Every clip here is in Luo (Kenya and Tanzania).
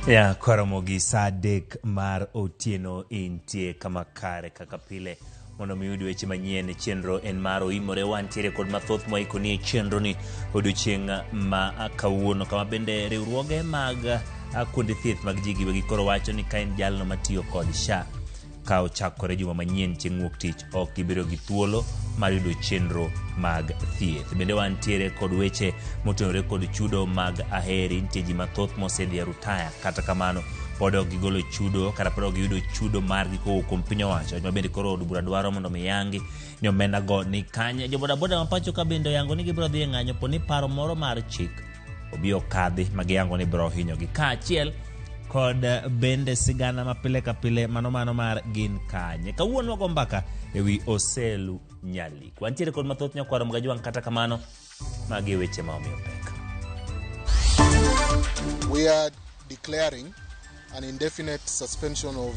Ya koromo gi saa 3 mar otieno intie kama kare kaka pile mondo mi uyud weche manyien. Chenro en mar oimore, wantiere kod mathoth mwaikoni e chenro ni odiochieng' ma kawuono, kama bende riwruoge mag kuonde thieth mag ji giwegi koro wacho ni ka en jalno matiyo kod SHA ka ochakore juma manyien chieng' wuok tich ok gibedo gi thuolo mar yudo chenro mag thieth. Bende wantiere kod weche motenore kod chudo mag aheri. Nitie ji mathoth mosedhi e rutaya, kata kamano pod ok gigolo chudo kata pod ok giyudo chudo margi kowuok kuom piny owacho. Wach ma bende koro od bura dwaro mondo mi yangi ni omenda go ni kanye. Jo bodaboda ma pacho ka bende oyango ni gibiro dhi e ng'anyo po ni paro moro mar chik obi okadhi ma giyango ni biro hinyogi, kaachiel kod bende sigana ma pile ka pile mano mano mar gin kanye. Kawuono wago mbaka ewi Oselu Nyalik. Wantiere kod mathoth nyakwaro Mgajwang', kata kamano magi e weche ma omiyo pek. We are declaring an indefinite suspension of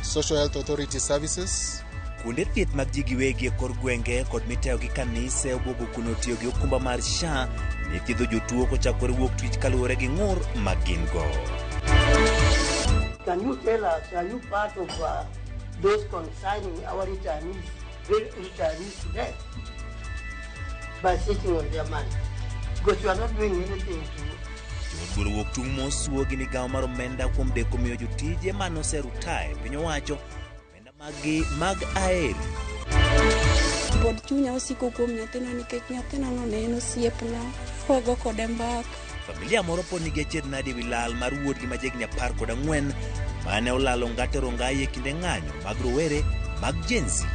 Social Health Authority services. Kuonde thieth mag ji giwegi e kor gwenge kod mitayo gi kanise obwogo kuno tiyo gi okumba mar SHA ne thiedho jotuo kochakore wuok tich kaluwore gi ng'ur ma gin go. Can you tell us, are you part of those consigning our retirees to death by sitting on their money? Because you are not doing anything to Jood bura wuok tung' mosuo gi migawo mar omenda kuom deko miyo jotije mane oserutae piny owacho omenda maggi mag aeri. Pod chunya osiko kuom nyathino nikech nyathino no ne en osiepna, wago kode mbaka. Familia moro pod nigi achiedh nade ewi lal mar wuodgi ma jahigni 14 mane olalo ngate Rongai e kinde ng'anyo mag rowere mag Gen Z.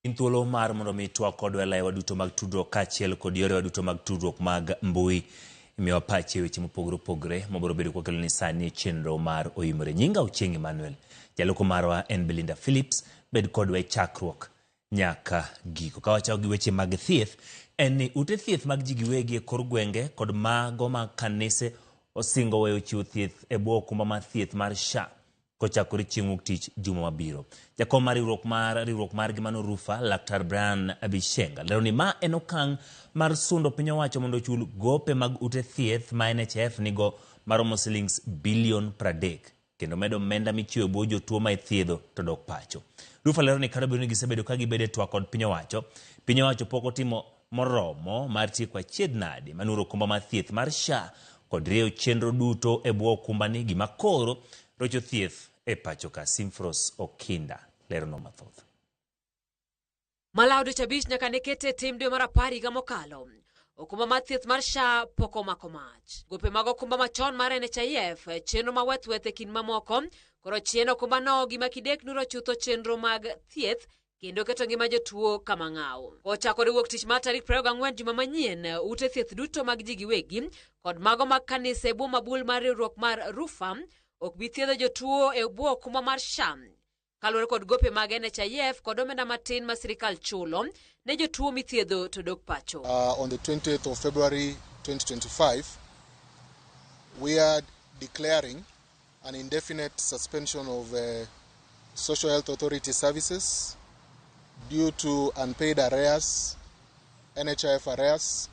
In thuolo mar mondo mi twak kodwa e laiwa duto mag tudruok kaachiel kod yorewa duto mag tudruok mag mbui. Imiyowa pachi e weche mopogore opogore mabiro bedo kwakelo ni sani e chenro mar Oimore. Nyinga Ochieng' Emmanuel. Jaloko marwa en Belinda Phillips. Bed kodwa e chakruok nyaka giko. Ka wachako gi weche mag thieth, en ni ute thieth mag ji giwegi e kor gwenge kod mago mag kanise osingo weyo chiwo thieth e bwo okumba mar thieth mar SHA kochakore chieng' wuok tich juma mabiro. Jakom mar riwruok margi mano Rufa, Laktar Brian Abishenga, lero ni ma en okang' mar sundo piny owacho mondo ochul gope mag ute thieth ma NHIF nigo maromo silings bilion 30 kendo medo omenda michiwo e bwo jotuo ma ithiedho to dok pacho. Rufa lero ni kata obedo ni gisebedo ka gibedo e twak kod piny owacho, piny owacho pok otimo moromo mar tieko achiedh nade manuro okumba mar thieth mar SHA kod rieyo chenro duto e bwo okumbani, gima koro rocho thieth e pacho ka. Simfros Okinda lerono mathoth. Malawo dweche 5 nyaka ne kete e tim dwe mar 10 higa mokalo. Okumba mar thieth mar SHA pok omako mach. Gope mag okumba machon mar NHIF, chenro ma weth weth e kind mamoko, koro chien okumba no gima kidek nuro chutho chenro mag thieth kendo keto ngima jotuo kama ng'aw. Kochakore wuok tich mar tarik 24 juma manyien, ute thieth duto mag ji giwegi kod mago mag kanisa e bwo mabul mar riwruok mar Rufa ok bi thiedho jotuo e bwo okumba mar SHA. Kaluwore kod gope mag NHIF kod omenda matin ma sirikal chulo ne jotuo mithiedho to dok pacho. On the 20th of February 2025, we are declaring an indefinite suspension of Social Health Authority services due to unpaid arrears, NHIF arrears,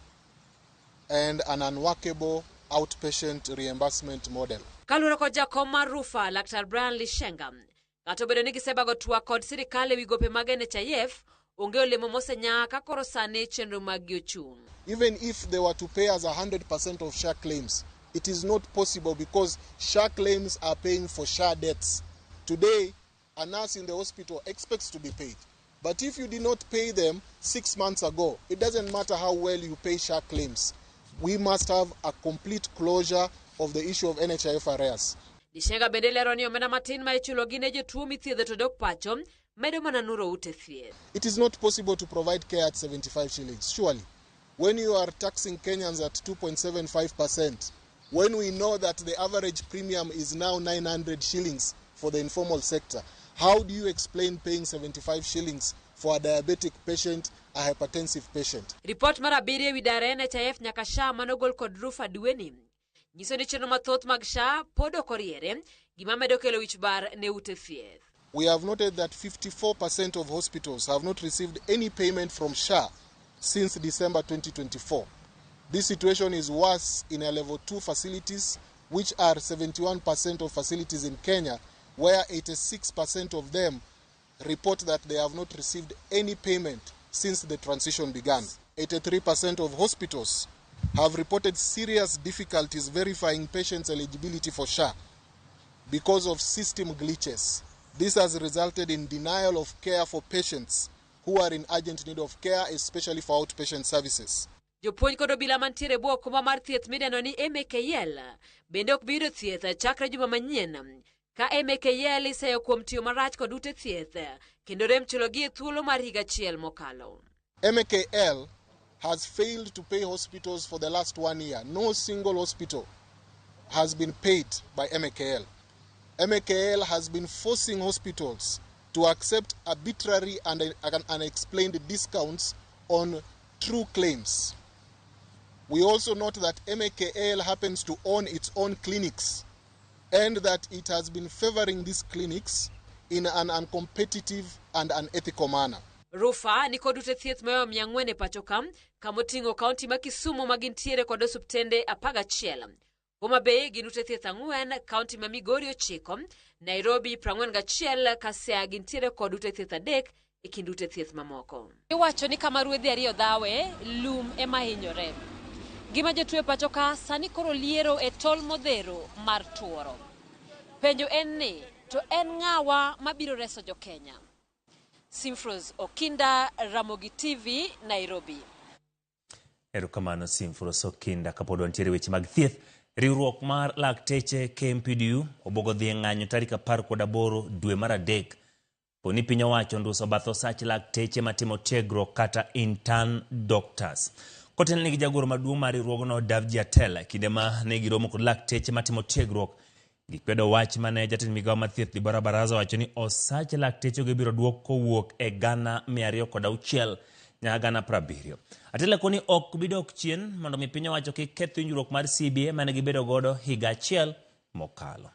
and an unworkable outpatient reimbursement model. Kaluwore kod jakom mar Rufa, Laktar Brian Lishenga, kata obedo ni gisebago twak kod sirikal ewi gope mag NHIF, onge olemo mosenyaa ka koro sani chenro maggi ochung'. Even if they were to pay us 100% of SHA claims, it is not possible because SHA claims are paying for SHA debts. Today, a nurse in the hospital expects to be paid. But if you did not pay them 6 months ago, it doesn't matter how well you pay SHA claims. We must have a complete closure of the issue of NHIF arrears. Lishenga bende lero ni omenda matin ma ichulo gi ne jotuo mithiedho to dok pacho medo mana nuro ute thieth. It is not possible to provide care at 75 shillings, surely. When you are taxing Kenyans at 2.75%, when we know that the average premium is now 900 shillings for the informal sector, how do you explain paying 75 shillings for a diabetic patient, a hypertensive patient? Report mar 7 ewi dar NHIF nyaka SHA manogol kod Rufa dweni nyiso ni chenro mathoth mag SHA pod ok oriere, gima medo kelo wich bar ne ute thieth. We have noted that 54% of hospitals have not received any payment from SHA since December 2024. This situation is worse in a level 2 facilities, which are 71% of facilities in Kenya, where 86% of them report that they have not received any payment since the transition began. 83% of hospitals have reported serious difficulties verifying patients' eligibility for SHA because of system glitches. This has resulted in denial of care for patients who are in urgent need of care, especially for outpatient services. Jopuonj kod obila mantiere e bwo okumba mar thieth midendo ni MKL bende ok bi yudo thieth chakre juma manyien ka MKL iseyo kuom tiyo marach kod ute thieth kendo rem chulogi e thuolo mar higa achiel mokalo. MKL has failed to pay hospitals for the last 1 year. No single hospital has been paid by MKL. MKL has been forcing hospitals to accept arbitrary and unexplained discounts on true claims. We also note that MKL happens to own its own clinics and that it has been favoring these clinics in an uncompetitive and unethical manner. Rufa ni kod ute thieth mayoyo 400 e pacho ka, kamoting'o kaunti ma Kisumu ma gintiere kod osuptende 11. Homa Bay gin ute thieth 4, kaunti ma Migori 9, Nairobi 41, ka Siaya gintiere kod ute thieth 3 e kind ute thieth mamoko. Iwacho ni kama ruedhi ariyo dhawe, lum ema hinyore. Ngima jotuo e pacho ka sani koro liero e tol modhero mar tuoro. Penjo en ni, to en ng'awa mabiro reso jo-Kenya? Simfros Okinda, Ramogi TV, Nairobi. Erokamano Simfros Okinda. Kapod wantiere weche mag thieth, riwruok mar lakteche KMPDU obogo dhi e ng'anyo tarik 18 dwe mar 3. Poni piny owacho nduso bath osach lakteche matimo tiegruok kata intern doctors. Kotelne gi jagoro maduong' mar riwruogno Davji Atela, kinde ma ne giromo kod lakteche matimo tiegruok, gikwedo wach mane jatend migawo mar thieth Deborah Baraza owacho ni osach laktechego ibiro duok kowuok e 206 nyaka 70,000. Atela koni ok bi dok chien mondo mi piny owacho kik keth winjruok mar CBA mane gibedo godo higa achiel mokalo.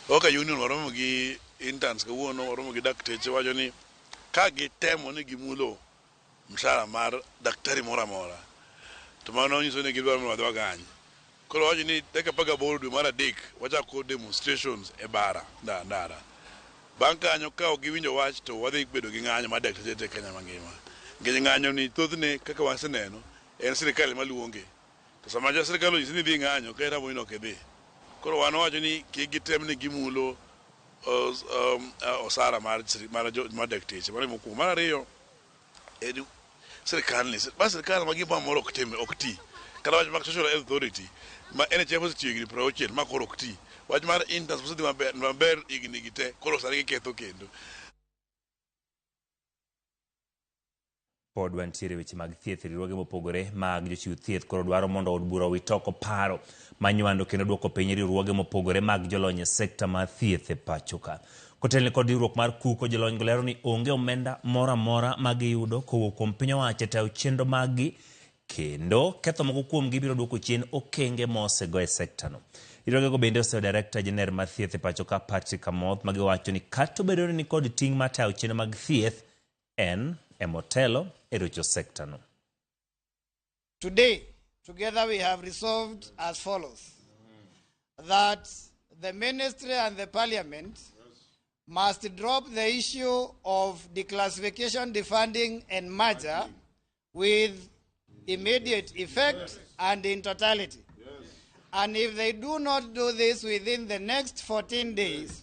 Oka union waromo gi interns kawuono, waromo gi dakteche, wacho ni ka gitemo ni gimulo mshahara mar daktari moro amora to mano nyiso ni gidwaro mondo wadhi wagany. Koro wacho ni dakika 18 dwe mar 3 wachako demonstrations e bara ndara. Bang' kanyo ka ok giwinjo wach to wadhi bedo gi ng'anyo mar dakteche te Kenya mangima. Nikech ng'anyo ni thothne kaka waseneno en sirikal maluonge. To sama ja sirikal onyisi ni idhi ng'anyo ka iramo ni ok idhi. Koro wan wawacho ni kik gitem ni gimulo osara mar dakteche. Mano e mokwongo. Mar ariyo en sirikal ni ba sirikal ma gimoro amora ok tim ok ti. Kata wach mag Social Health Authority ma NHIF osetiyo higni 60 ma koro ok ti. Wach mar interns osedhi maber higni gi te koro sani giketho kendo. Pod wantiere weche mag thieth, riwruoge mopogore mag jochiw thieth koro dwaro mondo od bura owit oko paro manywando kendo duoko piny riwruoge mopogore mag jolony e sekta mar thieth e pacho ka. Kotelne kod riwruok mar KUKO, jolony go lero ni onge omenda moro amora ma giyudo kowuok kuom piny owacho e tayo chenro maggi kendo ketho moko kuomgi biro duoko chien okenge mosego e sektano. Riwruogego bende oseyo Director General mar thieth e pacho ka Patrick Amoth ma giwacho ni kata obedo ni nikod ting' mar tayo chenro mag thieth, en emotelo e rocho sektano. Today, together we have resolved as follows: that the ministry and the parliament must drop the issue of declassification, defunding, and merger with immediate effect and in totality. And if they do not do this within the next 14 days,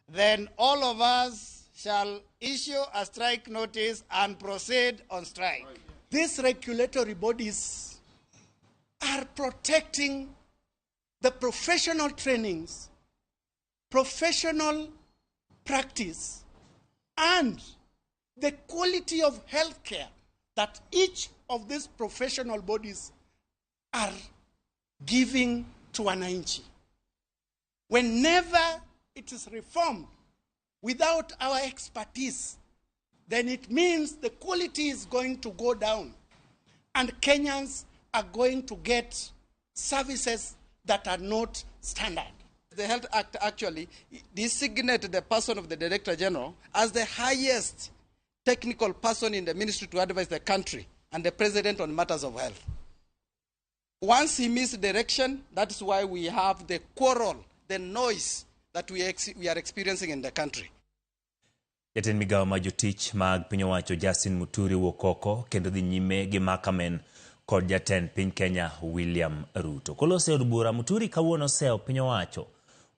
then all of us shall issue a strike notice and proceed on strike. These regulatory bodies are protecting the professional trainings, professional practice, and the quality of healthcare that each of these professional bodies are giving to wananchi. Whenever it is reformed without our expertise, then it means the quality is going to go down and Kenyans are going to get services that are not standard. The Health Act actually designated the person of the Director General as the highest technical person in the ministry to advise the country and the president on matters of health. Once he missed direction, that's why we have the quarrel, the noise that we are experiencing in the country. Jatend migawo ma jotich mag piny owacho Justin Muturi wuok oko kendo dhi nyime gi makamen kod jatend piny Kenya William Ruto. Koloso e od bura, Muturi kawuono osewo piny owacho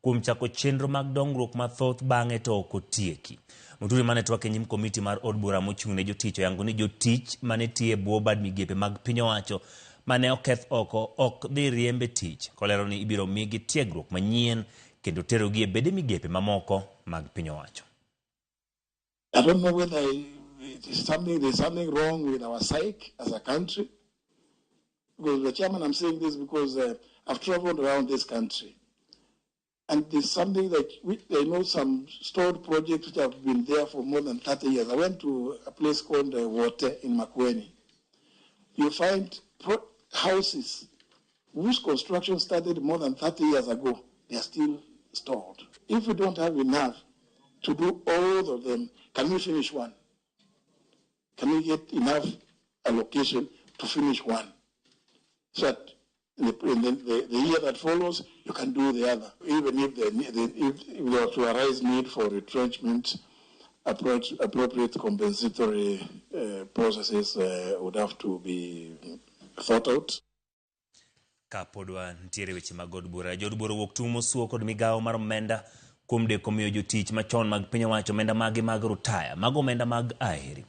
kuom chako chenro mag dongruok mathoth bang'e to ok otieki. Muturi mane twak e nyim komiti mar od bura mochung' ne jotich oyango ni jotich mane tiyo e bwo bad migepe mag piny owacho mane oketh oko ok dhi riemb e tich, kolero ni ibiro migi tiegruok manyien kendo terogi e bede migepe mamoko mag piny owacho. I don't know whether it is something, there's something wrong with our psyche as a country. Because the chairman, I'm saying this because I've traveled around this country. And there's something that I know some stored projects which have been there for more than 30 years. I went to a place called Wote in Makueni. You find houses whose construction started more than 30 years ago, they are still stored. If we don't have enough to do all of them, can we finish one? Can we get enough allocation to finish one? So that in the year that follows, you can do the other. Even if if there were to arise need for retrenchment, appropriate compensatory processes would have to be thought out. Kapod wantiere weche mag od bura, jood bura owuok tung' mosuo kod migawo mar omenda kuom deko miyo jotich machon mag piny owacho omenda mage mag rutaya, mago omenda mag aheri.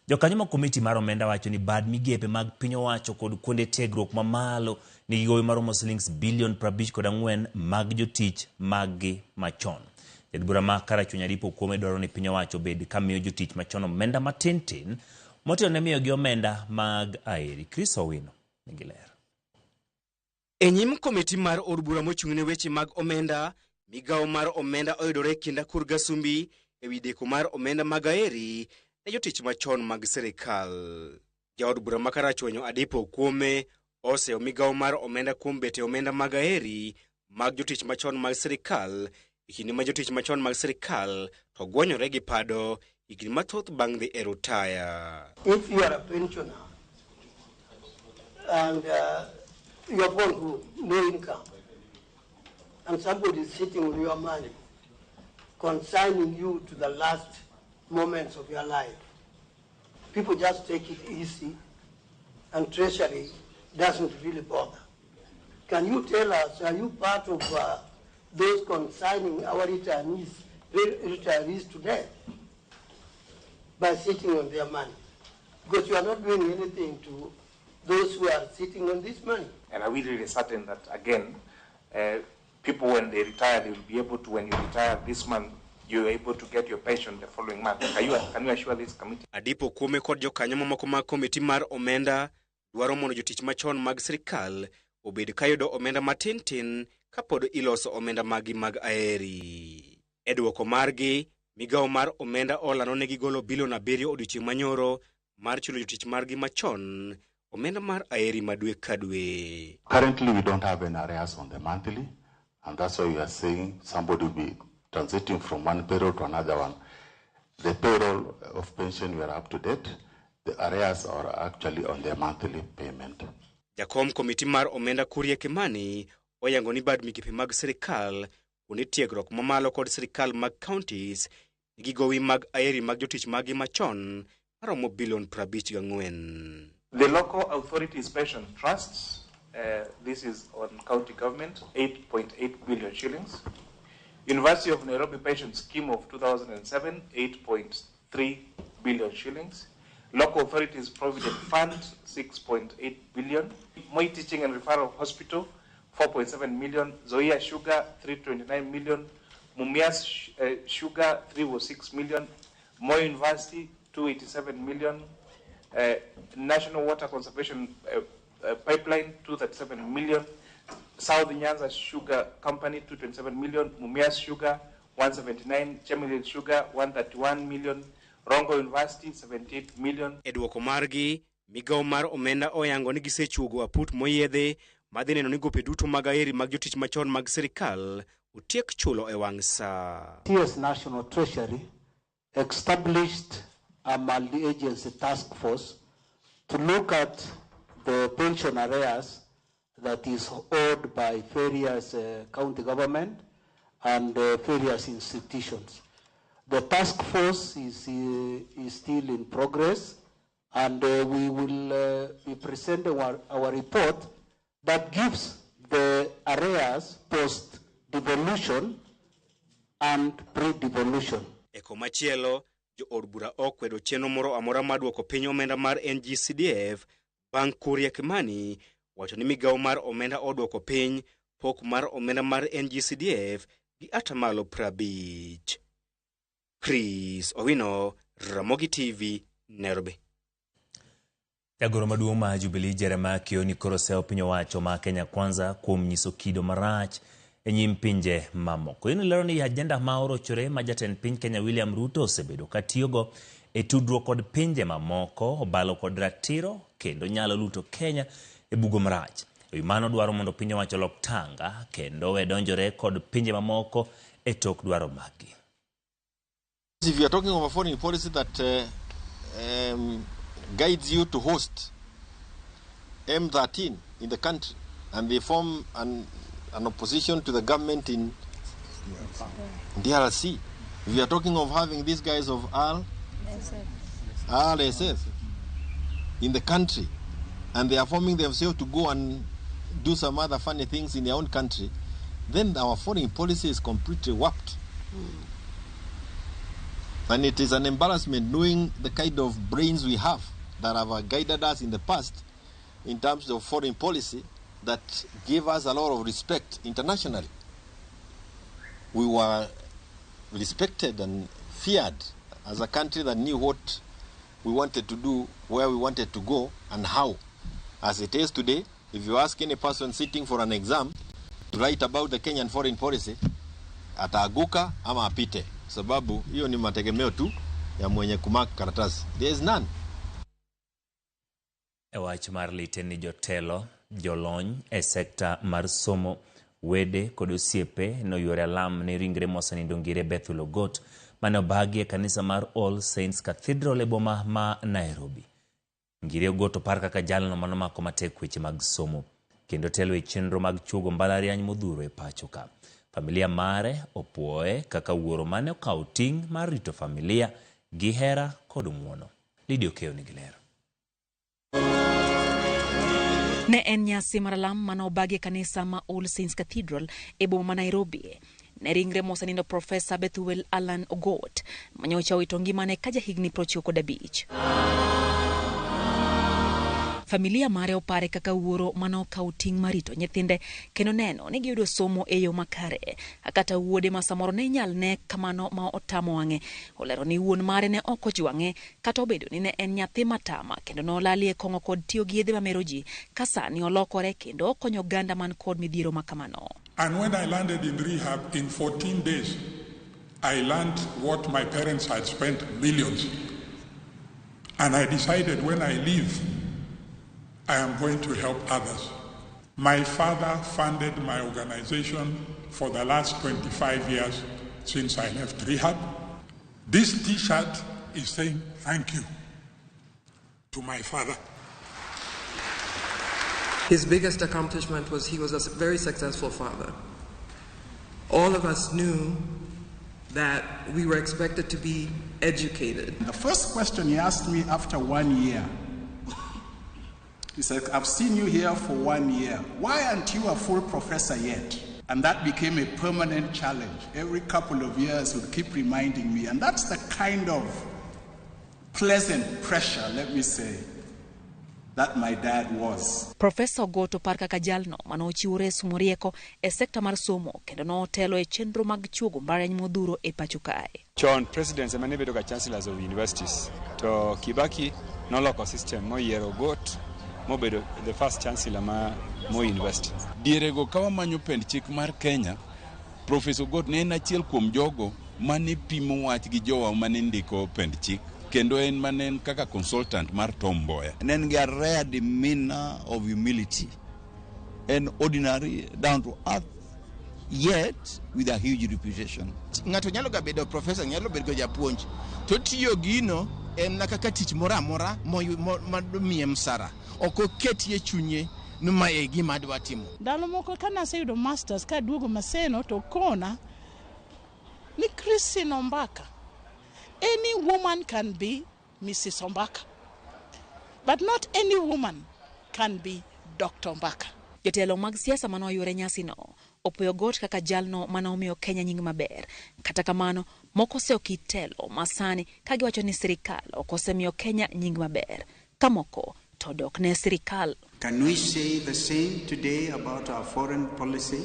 Jokanyo mag komiti mar omenda wacho ni bad migepe mag piny owacho kod kuonde tiegruok mamalo nigi gowi maromo silings bilion 54 mag jotich maggi machon. Jaod bura ma Karachuonyo Adipo Kuome dwaro ni piny owacho obed ka miyo jotich machon omenda matin tin motelo ne miyogi omenda mag aheri. Chris Owino nigi ler. E nyim komiti mar od bura mochung' ne weche mag omenda, migawo mar omenda oyudore kinda kur gasumbi ewi deko mar omenda mag aheri ne jotich machon mag sirikal. Jaod bura ma Karachuonyo Adipo Kuome oseyo migawo mar omenda kuom bete omenda mag aheri mag jotich machon mag sirikal e kinde ma jotich machon mag sirikal to gwonyore gi pado higni mathoth bang' dhi e rutaya. If you are a pensioner and you have gone home, no income, and somebody is sitting on your money, consigning you to the last moments of your life, people just take it easy, and Treasury doesn't really bother. Can you tell us, are you part of those consigning our retirees to death by sitting on their money? Because you are not doing anything to those who are sitting on this money. And are we really certain that, again, people when they retire, they will be able to, when you retire this month, you're able to get your pension the following month? Can you assure this committee? Adipo Kuome kod jokanyo mamoko mag komiti mar omenda dwaro mondo jotich machon mag sirikal obed kayudo omenda matin tin kapod iloso omenda maggi mag aheri. E dwoko margi, migawo mar omenda olando ne gigolo bilion 7 odiochieng' manyoro mar chulo jotich margi machon omenda mar aheri ma dwe ka dwe. Currently we don't have any arrears on the monthly, and that's why we are saying somebody will be transiting from one payroll to another one. The payroll of pension we are up to date. The arrears are actually on their monthly payment. Jakom komiti mar omenda Kuria Kimani oyango ni bad migepe mag sirikal kuonde tiegruok mamalo kod sirikal mag counties nigi gowi mag aheri mag jotich maggi machon maromo bilion 54. The local authorities pension trusts, this is on county government, 8.8 billion shillings. University of Nairobi pension scheme of 2007, 8.3 billion shillings. Local authorities provident fund, 6.8 billion. Moi Teaching and Referral Hospital, 4.7 million. Zoia Sugar, 329 million. Mumias Sugar, 306 million. Moi University, 287 million. National Water Conservation Pipeline, 237 million. South Nyanza Sugar Company, 227 million. Mumias Sugar, 179. Chemelil Sugar, 131 million. Rongo University, 78 million. E dwoko margi, migawo mar omenda oyango ni gisechuogo aput moyiedhi madhi neno ni gope duto mag aheri mag jotich machon mag sirikal otiek chulo e wang' sa. TS National Treasury established a multi-agency task force to look at the pension arrears that is owed by various county government and various institutions. The task force is still in progress, and we will be presenting our report that gives the arrears post-devolution and pre-devolution. E komachielo, jo od bura okwedo chenro moro amora mar duoko piny omenda mar NGCDF bang' Kuria Kimani wacho ni migawo mar omenda oduoko piny pok mar omenda mar NGCDF gi atamalo 50. Chris Owino, Ramogi TV, Nairobi. Jagoro maduong' ma Jubilee Jeremiah Kioni koro oseyo piny owacho ma Kenya Kwanza kuom nyiso kido marach e nyim pinje mamoko. Kioni lero ni ajenda ma orochore ma jatend piny Kenya William Ruto osebedo katiyogo e tudruok kod pinje mamoko obalo kod ratiro kendo nyalo luto Kenya e bugo marach. E wi mano dwaro mondo piny owacho olok tanga kendo we donjore kod pinje mamoko e tok dwaro maggi. If you are talking of a foreign policy that guides you to host M13 in the country, and they form an opposition to the government in DRC. If you are talking of having these guys of RSF in the country, and they are forming themselves to go and do some other funny things in their own country, then our foreign policy is completely warped. And it is an embarrassment knowing the kind of brains we have that have guided us in the past in terms of foreign policy that gave us a lot of respect internationally. We were respected and feared as a country that knew what we wanted to do, where we wanted to go, and how. As it is today, if you ask any person sitting for an exam to write about the Kenyan foreign policy, ataaguka ama apite. Sababu hiyo ni mategemeo tu ya mwenye kumark karatasi. There is none. E wach mar lit ni jotelo, jolony e sekta mar somo, wede kod osiepe noyuoro alam ne ringre mosenindo Ngire Bethel Ogot mane obagi e kanisa mar All Saints Cathedral e boma ma Nairobi. Ngire Ogot opar kaka jalno manomako matek weche mag somo kendo telo e chenro mag chuogo mbalariany modhuro e pacho ka. Familia mare opuoye kaka wuoro mane okawo ting' mar rito familia gi hera kod ng'uono. Lydia Okeyo nigi ler. Ne en nyasi mar alam mane obagi e kanisa ma All Saints Cathedral e boma ma Nairobi. Ne ringre mosenindo Profesa Bethuel Alan Ogot manyocha owito ngimane ka jahigni 95. Familia mare opare kaka wuoro mane okawo ting' mar rito nyithinde kendo neno ni giyudo somo e yo makare. Kata wuode ma samoro ne inyal ne kamano ma otamo wang'e. Olero ni wuon mare ne ok ojwang'e kata obedo ni ne en nyathi matama kendo nolalie kong'o kod tiyo gi yedhe mamero ji ka sani olokore kendo okonyo oganda man kod midhiero ma kamano. And when I landed in rehab in 14 days, I learned what my parents had spent millions. And I decided when I leave, I am going to help others. My father funded my organization for the last 25 years since I left rehab. This T-shirt is saying thank you to my father. His biggest accomplishment was he was a very successful father. All of us knew that we were expected to be educated. The first question he asked me after 1 year, he said, I've seen you here for 1 year. Why aren't you a full professor yet? And that became a permanent challenge. Every couple of years, he would keep reminding me. And that's the kind of pleasant pressure, let me say, that my dad was. Professor Ogot opar kaka jalno mane ochiwore somo rieko e sekta mar somo kendo notelo e chenro mag chuogo mbalariany modhuro e pacho kae. Chon presidents ema ne bedo ga chancellors of universities, to Kibaki noloko system moyiero Ogot mobedo the first chancellor ma Moi University. Dierego ka wamanyo pend chik mar Kenya, Professor Ogot ne en achiel kuom jogo mane pimo wach gi jowa mane ndiko pend chik, kendo en mane en kaka consultant mar Tom Mboya. Ne en gi a rare demeanor of humility, en ordinary, down to earth, yet with a huge reputation. Ng'ato nyalo ga bedo professor, nyalo bedo japuonj, to tiyo gino En na kaka tich moro amora ma miye msara. Ok oketie chunye ni ma e gima adwa timo. Ndalo moko kane aseyudo masters kaduogo Maseno to kona ni Christine Ombaka, any woman can be Mrs. Ombaka, but not any woman can be Dr. Ombaka. Jotelo mag siasa mane oyuore nyasino opuoyo Ogot kaka jalno mane omiyo Kenya nying maber. Kata kamano, moko oseyo kit telo masani ka giwacho ni sirikal ok osemiyo Kenya nying maber. Ka moko to dok ne sirikal. Can we say the same today about our foreign policy?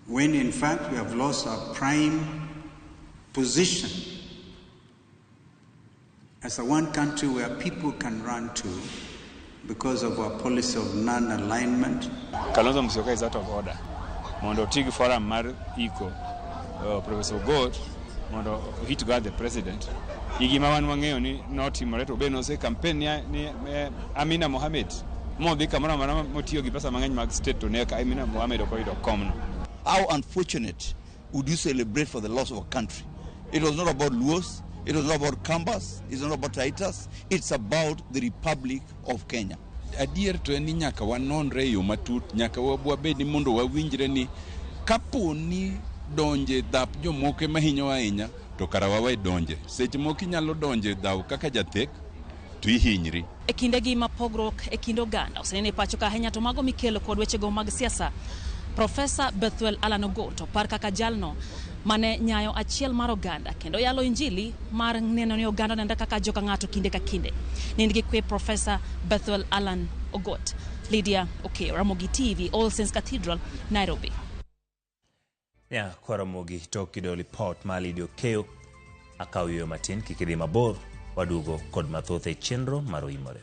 When in fact we have lost our prime position as the one country where people can run to because of our policy of non-alignment. Kalonzo Musyoka is out of order. Mondo oti gi forum mar iko Professor Ogot mondo hit guard the president. Gi gima wan wang'eyo ni notimore to be nose campaign ni Amina Mohamed modhi kamoro amora motiyo gi pesa mang'eny mag state to ne ka Amina Mohamed ok oyudo komno. How unfortunate would you celebrate for the loss of a country? It was not about Luos, it was not about Kambas, it's not about Taitas, it's about the Republic of Kenya. Adier to en ni nyaka wanonre e yo matut, nyaka wabed ni mondo wawinjre ni kapo ni donje dhap jomoko ema hinyowa ahinya to kara wawe donje. Seche moko inyalo donje dhaw kaka jathek to ihinyri. E kindegi ma pogruok e kind oganda oseneno e pacho ka ahinya to mago mikelo kod wechego mag siasa. Profesa Bethwel Alan Ogot opar kaka jalno mane nyayo achiel mar oganda kendo yalo injili mar neno ni oganda onenre kaka joka ng'ato kinde ka kinde. Nind gi kwe Profesa Bethwel Alan Ogot. Lydia Okeyo, Ramogi TV, All Saints Cathedral, Nairobi. Ya kwa Ramogi tok yudo lipot mar Lydia Okeyo akaw yueyo matin kik idhi mabor waduogo kod mathoth e chenro mar Oimore.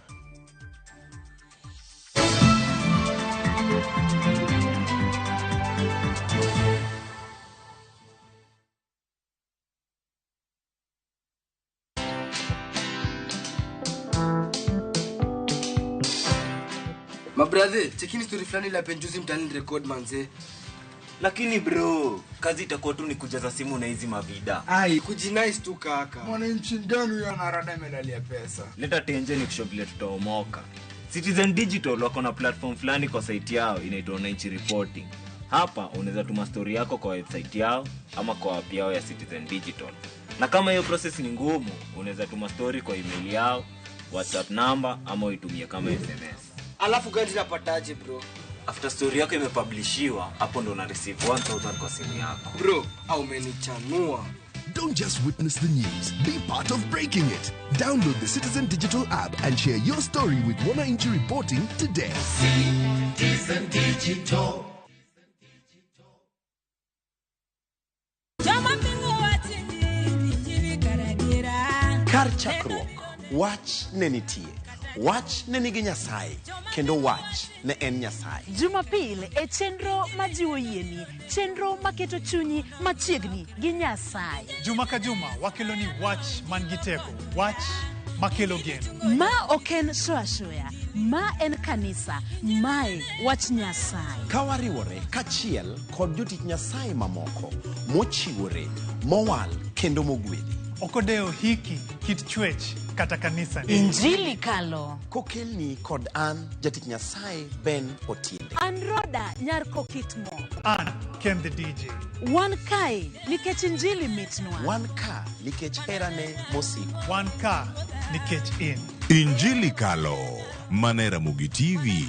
Mabrathe, chekini story fulani la penjuzi mtaani record manze. Lakini bro, kazi itakuwa tu ni kujaza simu na hizi mavida. Ai, kujinice tu kaka. Mwananchi gani huyo anarada imelalia pesa? Leta tenje ni kushow vile tutaomoka. Citizen Digital wako na platform fulani kwa site yao inaitwa Wananchi Reporting. Hapa unaweza tuma story yako kwa website yao ama kwa app yao ya Citizen Digital. Na kama hiyo process ni ngumu, unaweza tuma story kwa email yao, WhatsApp number ama uitumie kama SMS. Alafu gani napataje bro? After story yako imepublishiwa, hapo ndo una receive 1000 kwa simu yako. Bro, au umenichanua. Don't just witness the news, be part of breaking it. Download the Citizen Digital app and share your story with Wananchi Reporting today. Citizen Digital. Kar chakruok, wach ne nitie. Wach ne nigi Nyasaye, kendo wach ne en Nyasaye. Jumapil e chenro majiwo yieni, chenro maketo chunyi machiegni gi Nyasaye. Juma ka juma wakelo ni wach man gi teko, wach makelo geno. Ma ok en show ashoya, ma en kanisa, mae wach Nyasaye. Ka wariwore kachiel kod jotich Nyasaye mamoko mochiwore, mowal kendo mogwedhi. Ok odewo hiki, kit chwech kata kanisa. Injili kalo. Kokelni kod an jatich Nyasaye Ben Otiende. An Roda nyar Kokitmo. An Ken the DJ. Wan kae nikech injili mitnwa. Wan ka nikech herane mosiko. Wan ka nikech in. Injili Kalo, mana e Ramogi TV.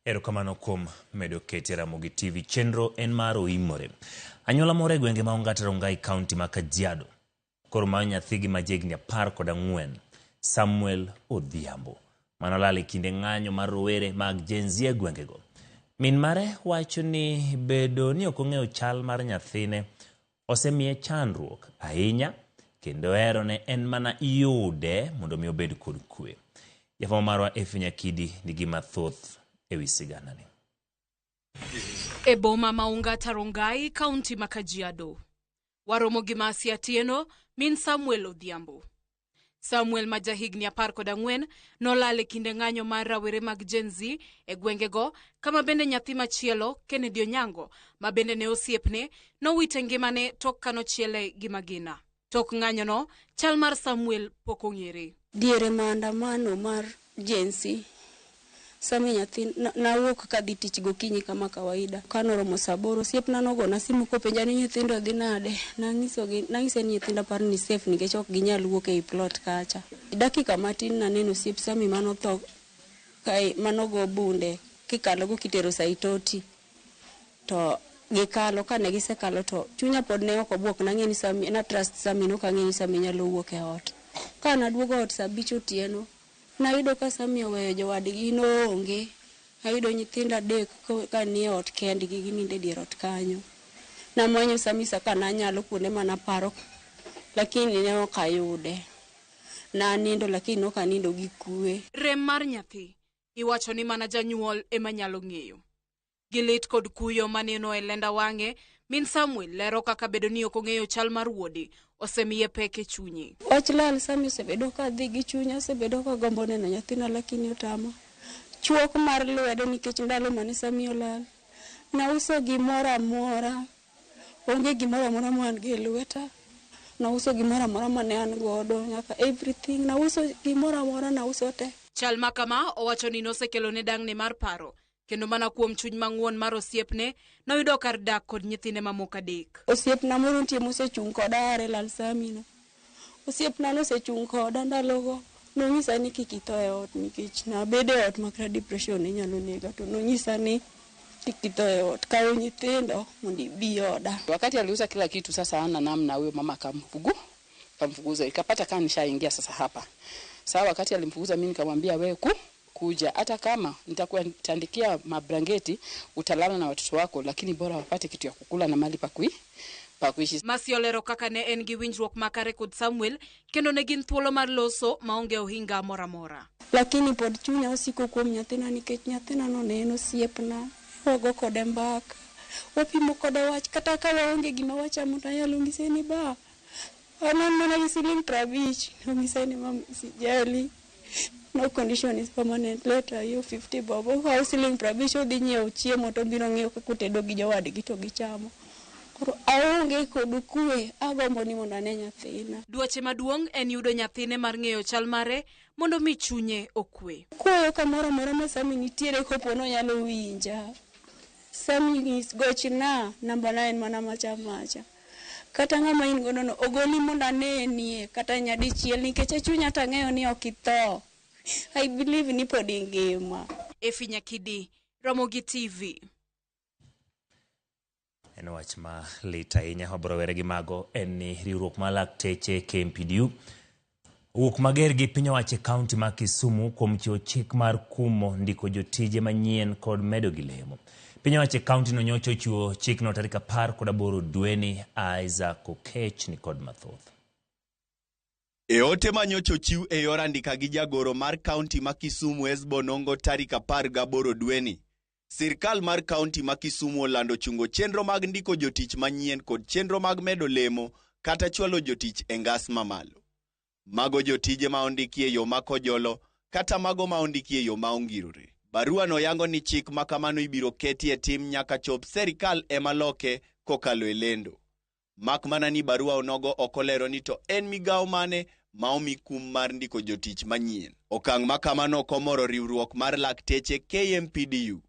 Erokamano kuom medo kete Ramogi TV. Chenro en mar Oimore. Anyuola moro e gwenge ma Ongata Rongai, kaunti ma Kajiado. Koro mayo nyathigi ma jahigni 14, Samuel Odhiambo. Mano lal e kinde ng'anyo mar rowere mag Gen Z e gwengego. Min mare wacho ni bedo ni ok ong'eyo chal mar nyathine osemiye chandruok ahinya kendo herone en mana yude mondo mi obed kod kwe. Jafwambo marwa Efi Nyakidi nigi mathoth ewi siganani. E boma ma Ongata Rongai, kaunti ma Kajiado. Waromo gi Mercy Atieno, min Samuel Odhiambo. Samuel ma jahigni 14 nolal e kinde ng'anyo mar rawere mag Gen Z e gwengego, kama bende nyathi machielo Kennedy Onyango ma bende ne osiepne nowite ngimane tok kanochiele gi magina. Tok ng'anyono, chal mar Samuel pok ong'ere. Diere maandamano mar Gen Z, Sami nyathi nawuok kadhi tich gokinyi kama kawaida. Kanoromo saa 8, osiepna nogona simu kopenja ni nyithindo dhi nade. Nang'ise ni nyithindo aparo ni safe nikech ok ginyal wuok ei plot kacha. Dakika matin naneno osiep Sami manotho kae, manogo bunde kikalogo kitero Saitoti. To gikalo, kane gisekalo to chunya pod ne ok obuok. Nang'e ni Sami, na trust Sami, nok ang'e ni Sami nyalo wuok e ot. Ka naduogo ot saa 5 otieno, nayudo ka Sami oweyo jowadgi noonge. Ayudo nyithindo 3 ka nie ot kendgi, ginindo e dier ot kanyo. Namanyo Sami sa ka nanyalo kuonde manaparo, lakini ne ok ayude. Nanindo lakini ok anindo gi kwe. Rem mar nyathi iwacho ni mana janyuol ema nyalo ng'eyo. Gi lit kod kuyo maneno e lenda wang'e, min Samuel lero kaka bedo ni ok ong'eyo chal mar wuode osemiye pek e chunye. Wach lal Sami osebedo ka dhi gi chunya, osebedo ka gombo neno nyathina lakini otama. Chuok mar lwedo nikech ndalo mane Sami olal, nauso gimoro amora, onge gimoro amora ma an go e lweta. Nauso gimoro amora mane an godo, nyaka everything, nauso gimoro amora, nauso te. Chal ma kama owacho ni nosekelone dang'ne mar paro, kendo mana kuom chuny mang'won mar osiepne, noyudo kar dak kod nyithinde mamoko 3. Osiepna moro nitie mosechung' koda are lal Sami no. Osiepna nosechung' koda ndalogo. Nonyisa ni kik itho e ot nikech nabedo e ot makata depression ne nyalo nega, to nonyisa ni kik itho e ot, kaw nyithindo mondo ibi oda. Wakati aliuza kila kitu sasa hana namna, huyo mama akamfukuza. Ikapata kama nishaingia sasa hapa. Sasa wakati alimfukuza mimi nikamwambia wewe kuja, hata kama nitakutandikia mabrangeti utalala na watoto wako, lakini bora wapate kitu ya kukula na mahali pa kuishi. Masi olero kaka ne en gi winjruok makare kod Samuel, kendo ne gin thuolo mar loso maonge ohinga moro amora. Lakini pod chunya osiko kuom nyathina nikech nyathina no ne en osiepna, wago kode mbaka, wapimo kode wach, kata ka waonge gima wachamo to anyalo nyise ni ba, an mana gi siling 50, nonyise ni mam sijali. No condition is permanent. Later hiyo 50 bob. Okawo siling 50 odhi nyiewo chiemo to obiro ng'iewo kaka otedo gi jowadgi to gichamo. Koro aonge kod kwe, agombo ni mondo ane nyathina. Dwache maduong' en yudo nyathine mar ng'eyo chal mare mondo mi chunye okwe. Kwayo kamoro amora ma Sami nitiere kopo nonyalo winja. Sami nyis gochna, namba na en mana macha macha. Kata ng'ama in godo no ogoli mondo anenie kata nyadichiel nikech e chunya to ang'eyo ni ok itho. I believe ni pod ingima. Efi Nyakidi, Ramogi TV. En wach ma lit ahinya, wabiro were gi mago en ni riwruok mar lakteche KMPDU owuok mager gi piny owacho e kaunti ma Kisumu kuom chiwo chik mar kumo ndiko jotije manyien kod medo gi lemo. Piny owacho e kaunti no nyocha ochiwo chikno tarik 18 dweni. Isaac Okech ni kod mathoth. E ote manyocha ochiw e yor andika gi jagoro mar kaunti ma Kisumu Hesbon Ongo tarik 18 dweni, sirkal mar kaunti ma Kisumu olando chungo chenro mag ndiko jotich manyien kod chenro mag medo lemo kata chwalo jotich e ngas mamalo. Mago jotije ma ondiki e yo ma kojolo kata mago ma ondiki e yo ma ongirore. Barua no yango ni chik ma kamano ibiro keti e tim nyaka chop serikal ema loke kokalo e lendo. Mak mana ni barua onogo ok olero ni to en migawo mane ma omi kum mar ndiko jotich manyien. Okang' ma kamano ok omoro riwruok mar lakteche KMPDU,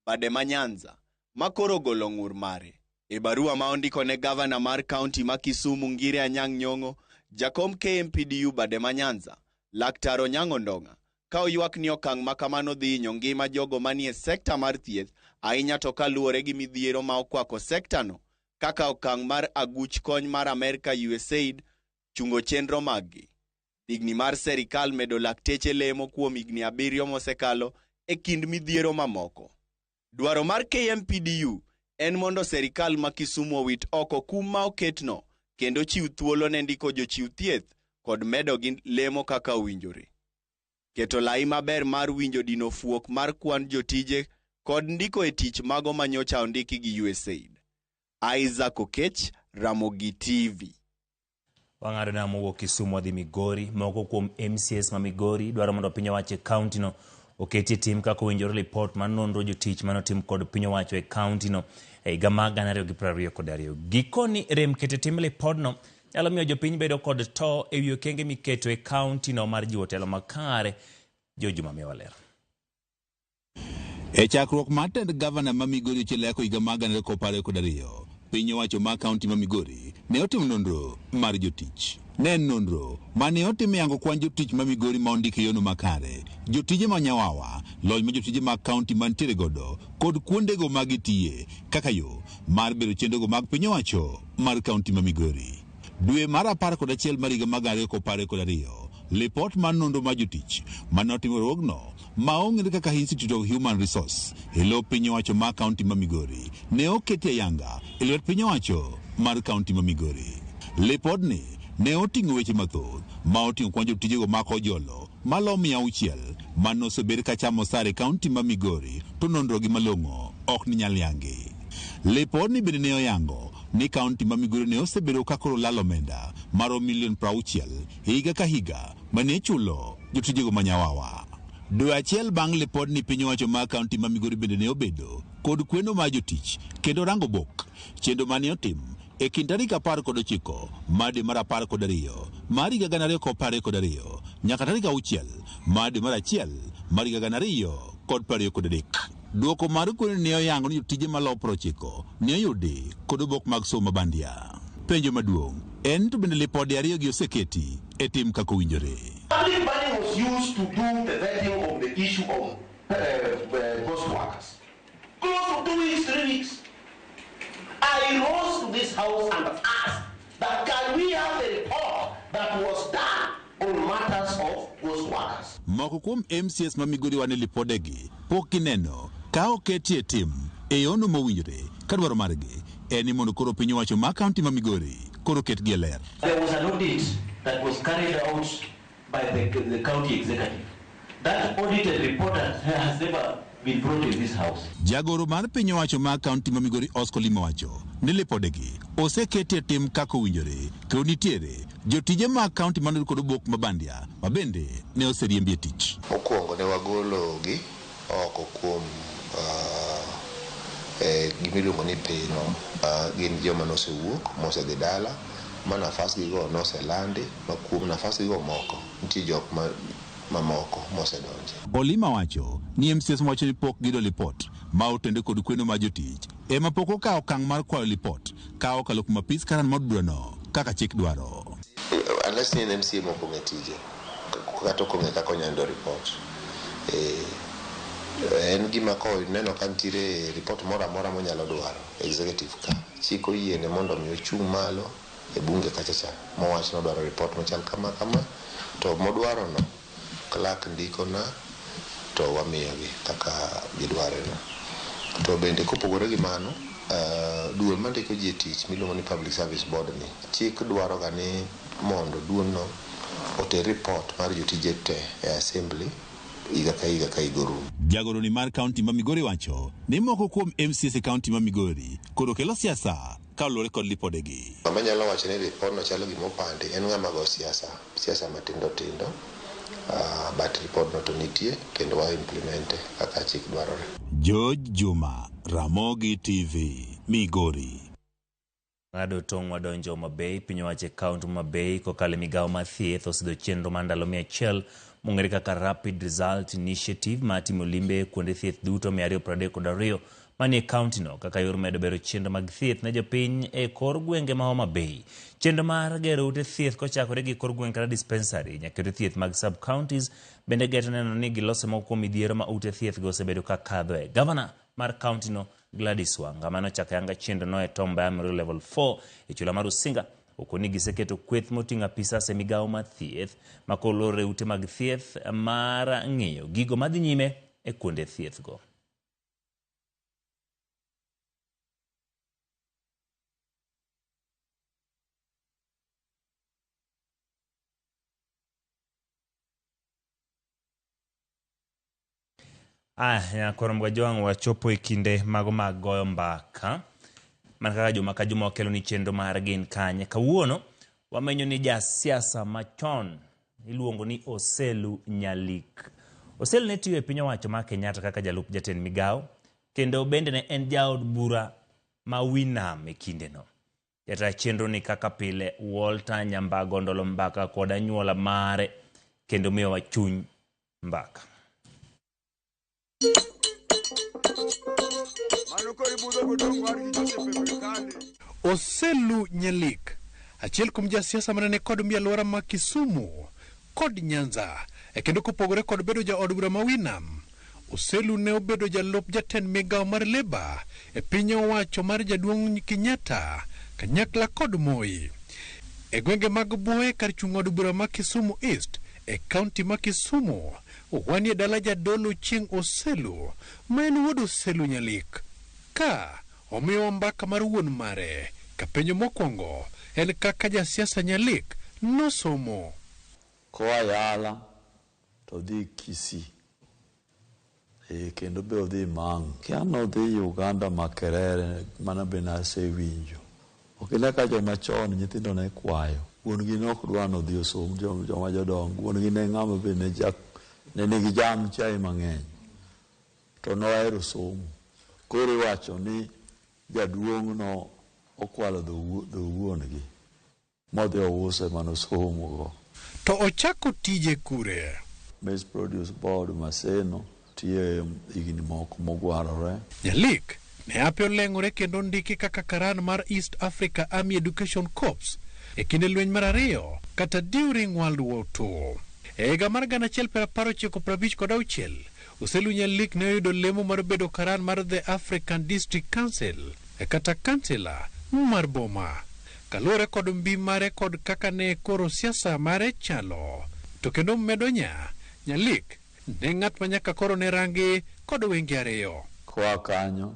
bade ma Nyanza, ma koro ogolo ng'ur mare. E barua ma ondiko ne gavana mar kaunti ma Kisumu Ngire Anyang' Nyong'o, jakom KMPDU bade ma Nyanza, Laktar Onyango Ndong'a, ka oywak ni okang' ma kamano dhi hinyo ngima jogo manie sekta mar thieth, ahinya to kaluwore gi midhiero ma okwako sektano, kaka okang' mar aguch kony mar Amerka USAID chungo chenro maggi. Digni mar serikal medo lakteche lemo kuom higni 7 mosekalo e kind midhiero mamoko. Dwaro mar KMPDU en mondo serikal ma Kisumu owit oko kum ma oketno kendo chiw thuolo ne ndiko jochiw thieth kod medo gi lemo kaka owinjore. Keto lai maber mar winjo dino fuok mar kwan jotije kod ndiko e tich mago manyocha ondiki gi USAID. Isaac Okech, Ramogi TV. Wang'ado nam mowuok Kisumu wadhi Migori. Moko kuom MCAs ma Migori dwaro mondo piny owacho e kaunti no oketie tim kaka owinjore lipot mar nonro jotich mane otim kod piny owacho e kaunti no e higa mar 2022. Gikoni rem keto e tim lipodno nyalo miyo jopiny bedo kod to ewi okenge miketo e kaunti no mar jiwo telo makare. George Juma miyowa ler. E chakruok mar tend gavana ma Migori Ochieng Leko higa mar 2022, piny owacho ma kaunti ma Migori ne otimo nonro mar jotich. Ne en nonro ma ne otim e yango kwan jotich ma Migori ma ondik e yono makare, jotije ma nyawawa, lony ma jotije mag kaunti mantiere godo kod kuondego ma gitiye kaka yo mar bero chenrogo mag piny owacho mar kaunti ma Migori. Dwe mar 11 mar higa mar 2022, lipot mar nonro mar jotich mane otim e riwruogno ma ong'ere kaka Institute of Human Resource e lo piny owacho mar kaunti ma Migori ne oketi ayanga e lwet piny owacho mar kaunti ma Migori. Lipodni ne oting'o weche mathoth ma oting'o kwan jotijego ma kojolo malo 600 mane osebed ka chamo osara e kaunti ma Migori to nonrogi malong'o ok ne nyal yangi. Lipodni bende ne oyango ni kaunti ma Migori ne osebedo ka koro lalo omenda maromo milion 60 e higa ka higa mane ichulo jotijego ma nyawawa. Dwe achiel bang' lipodni piny owacho mar kaunti ma Migori bende ne obedo kod kweno mar jotich kendo rango bok chenro mane otim e kind tarik 19 mar dwe mar 12 mar higa 2022 nyaka tarik 6 mar dwe mar 1 mar higa 2023. Dwoko mar kweno ne oyango ni jotije malowo 90 ne oyudi kod obok mag somo mabandia. Penjo maduong' en to bende lipode ariyogi oseketi e tim kaka owinjore. Public money was used to do the vetting of the issue of ghost workers. Close to 2 weeks, 3 weeks. I rose to this house and asked that can we have the report that was done on matters of ghost workers. Moko kuom MCAs ma Migori wane lipodegi pok gineno ka oketie tim e yono mowinjore ka dwaro margi en ni mondo koro piny owacho ma kaunti ma Migori koro ketgi e ler. There was an audit that was carried out by the county executive. That audited report has never been brought in this house. Jagoro mar piny owacho ma kaunti ma Migori Oscar Limo wacho ni lipodegi oseketi e tim kaka owinjore kendo nitiere jotije mag kaunti manoyud kod obok mabandia ma bende ne oseriembi e tich. Mokwongo ne wagologi oko kuom gimiluongo ni pino. Gin joma nosewuok mosedhi dala ma nafasgigo noselandi ma kuom nafasgigo moko nitie jok mamoko mosedonje. Olima wacho ni MCAs wacho ni pok giyudo lipot ma otende kod kweno mar jotich ema pok okawo okang' mar kwayo lipot ka okalo kuom apis karan mar od burano kaka chik dwaro. Unless ni en MCA mok ong'e tije kata ok ong'e kaka onyalo yudo report. En gima koneno ka nitiere report moro amora monyalo dwaro executive ka chik oyiene mondo mi ochung' malo e bunge kacha cha mowach ni odwaro report machal kama kama to modwaro no clerk ndikona to wamiyogi kaka gidware no. To bende kopogore gi mano, duol mandiko ji e tich miluongo ni Public Service Board ni chik dwaro ga ni mondo duol no oter report mar jotije te e assembly higa ka higa ka higa orumo. Jagoro ni mar kaunti ma Migori wacho ni moko kuom MCAs e kaunti ma Migori koro kelo siasa kaluwore kod lipodegi. Ng'ama nyalo wacho ni report no chalo gima opandi en ng'ama go siasa, siasa matindo tindo. But report no to nitie kendo wa implemente kaka chik dwarore. George Juma, Ramogi TV, Migori. Ng'ado tong' wadonjo Homa Bay, piny owacho e kaunti Homa Bay kokalo e migawo mar thieth osidho chenro mar ndalo 100 mong'ere kaka Rapid Result Initiative mar timo limbe kuonde thieth duto 232 manie kaunti no kaka yor medo bero chenro mag thieth ne jopiny e kor gwenge ma Homa Bay. Chenro mar gero ute thieth kochakore gi kor gweng' kata dispensary nyaka ute thieth mag sub counties bende geto neno ni giloso moko kuom midhiero ma ute thieth go osebedo ka kadhoe. Gavana mar kaunti no Gladys Wanga mane ochako ayanga chenro no e Tom Mboya Memorial Level 4 e chula mar Usinga okoni ni giseketo kweth moting'o apisas e migawo mar thieth ma kolore ute mag thieth mar ng'iyo gigo madhi nyime e kuonde thieth go. Nyakoro Mgajwang' wachopo e kinde mago mag goyo mbaka. Mana kaka juma ka juma wakelo ni chenro mar Gin Kanye. Kawuono Wamenyo ni jasiasa machon iluongo ni Oselu Nyalik. Oselu ne tiyo e piny owacho ma Kenyatta kaka jalup jatend migawo kendo bende ne en jaod bura ma Winam e kindeno. Jata chenro ni kaka pile Walter Nyambago ndolo mbaka kod anyuola mare kendo miyowa chuny mbaka. Oselu Nyalik, achiel kuom jasiasa mane ni kod mbi alwora ma Kisumu kod Nyanza, e kendo kopogore kod bedo jaod bura ma Winam, Oselu ne obedo jalup jatend migawo mar Labour e piny owacho mar jaduong' Kenyatta kanyakla kod Moi. E gwenge mag Buoye kar chung' od bura ma Kisumu East e kaunti ma Kisumu, wanie dala jadolo Chieng' Oselu ma en wuod Oselu Nyalik. Ka omiyowa mbaka mar wuon mare, ka penjo mokwongo en kaka jasiasa Nyalik nosomo. Koa Yala to odhi Kisii. E, kendo be odhi Mang'u. Kia nodhi Uganda Makerere, mano be nasewinjo. Ok ine ka joma chon nyithindo ne kwayo. Wuon gi ne ok dwa ni odhi osom joma jodongo. Wuon gi ne ng'ama be ne ja, ne nigi jam chiaye mang'eny. To nohero somo. Koro iwacho ni jaduong' no okwalo dho wuon gi. Modhi ouse manosomo go. To ochako tije kure? Maize Produce Board Maseno tiye higni moko mogwarore. Nyalik ne ape oleng'ore kendo ondiki kaka karan mar East Africa Army Education Corps e kinde lweny mar ariyo kata during World War II. E higa mar 1956, Oselu Nyalik ne oyudo lemo mar bedo karan mar The African District Council e kata kansela mar boma. Kaluwore kod mbi mare kod kaka ne koro siasa mare chalo, to kendo medo nya, Nyalik ne ng'at ma nyaka koro ne rangi kod wenge ariyo. Koa kanyo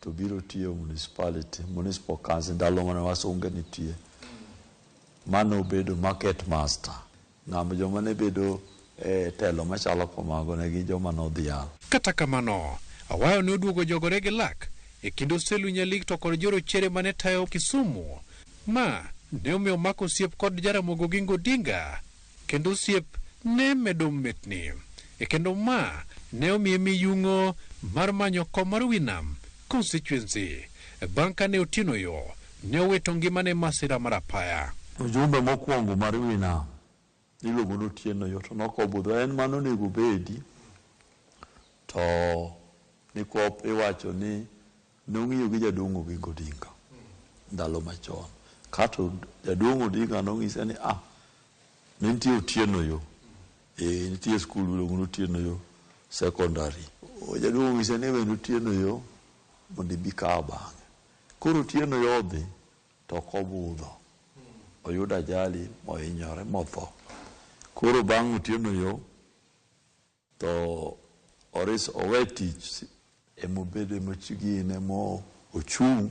to biro tiyo municipality, municipal council ndalo mane wasunge nitie. Mano obedo market master. Ng'ama joma ne bedo e telo machalo kamago ne gin joma nodhial. Kata kamano, Awayo ne oduogo jogore gi lak e kind Oselu Nyalik to kod jorochere mane tayo Kisumu, ma ne omiyo omako osiep kod Jaramogi Oginga Odinga, kendo osiep ne medo metni. E kendo ma ne omiye miyung'o mar manyo kom mar Winam constituency bang' kane Otieno Yo ne owito ngimane e masira mar apaya. Mjumbe mokwongo mar Winam iluongo ni Otieno Yo to nokobudho en mano onego obedi to nikwop iwacho ni nong'iyo gi jaduong' Oginga Odinga ndalo machon kato jaduong' Odinga nong'ise ni ah ne nitie Otieno Yo e nitie skul miluongo ni Otieno Yo secondary jaduong' ong'ise ni wendo Otieno Yo mondo ibi kaw bang'e koro Otieno Yo odhi to ok obudho oyudo ajali mohinyore motho koro bang' Otieno Yo to oris owe tich emobedo emochigine mo ochung'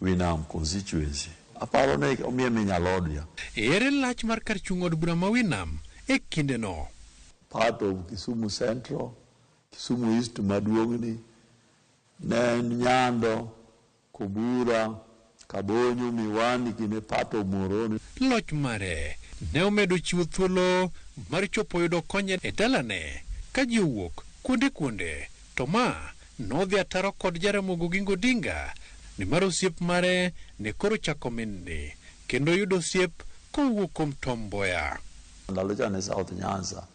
Winam constituency aparo ni omiye minyalodia. Ere lach mar kar chung' od bura ma Winam e kindeno? Part of Kisumu Central, Kisumu East maduong'ni ne en Nyando, Kobura, Kabonyo, Miwani gine part of Muhoroni. Loch mare ne omedo chiwo thuolo mar chopo yudo kony e dalane ka ji owuok kuonde kuonde, to ma nodhi ataro kod Jaramogi Oginga Odinga nimar osiep mare ne koro chako minni kendo yudo osiep kowuok kuom Tom Mboya. Ndalo cha ne South Nyanza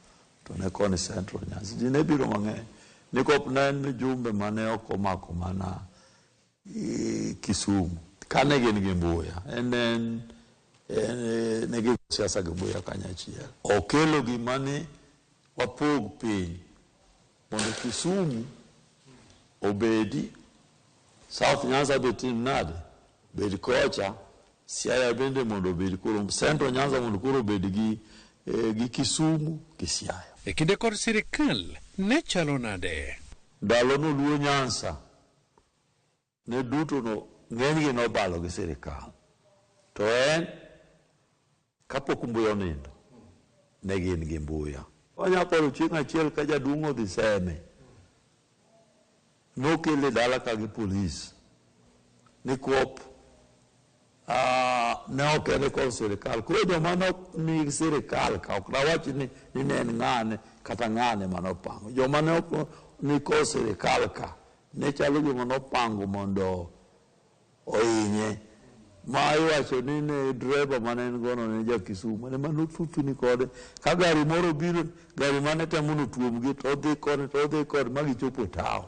to ne koni Central Nyanza ji ne biro mang'eny nikop ne en mijumbe mane ok omako mana Kisumu kane gin gi Mbuya en en ne gi siasa gi Mbuya kanyachiel okelo gima ni wapog piny mondo Kisumu obedi South Nyanza be tim nade bed kocha Siaya bende mondo obed koro Central Nyanza mondo koro obed gi gi Kisumu gi Siaya. E kinde kod sirikal ne chalo nade? Ndalo no Luo Nyanza ne duto no ng'enygi nobalo gi sirikal to en kapok Mbuya onindo ne gin gi Mbuya. Wanya paro chieng' achiel ka jaduong' odhi Seme nokele dala ka gi polis nikwop Ne ok en kod sirikal. Koro joma ne ok ni sirikal ka ok dawach ni ne en ng'ane kata ng'ane manopango. Joma ne ok ni kod sirikal ka ne chalo gima nopango mondo ohinye. Ma iwacho ni ne driver mane en gono ne ja Kisumu ne mano thuthni kode ka gari moro biro, gari mane temo notuomgi to odhi koni to odhi koni ma gichopo e town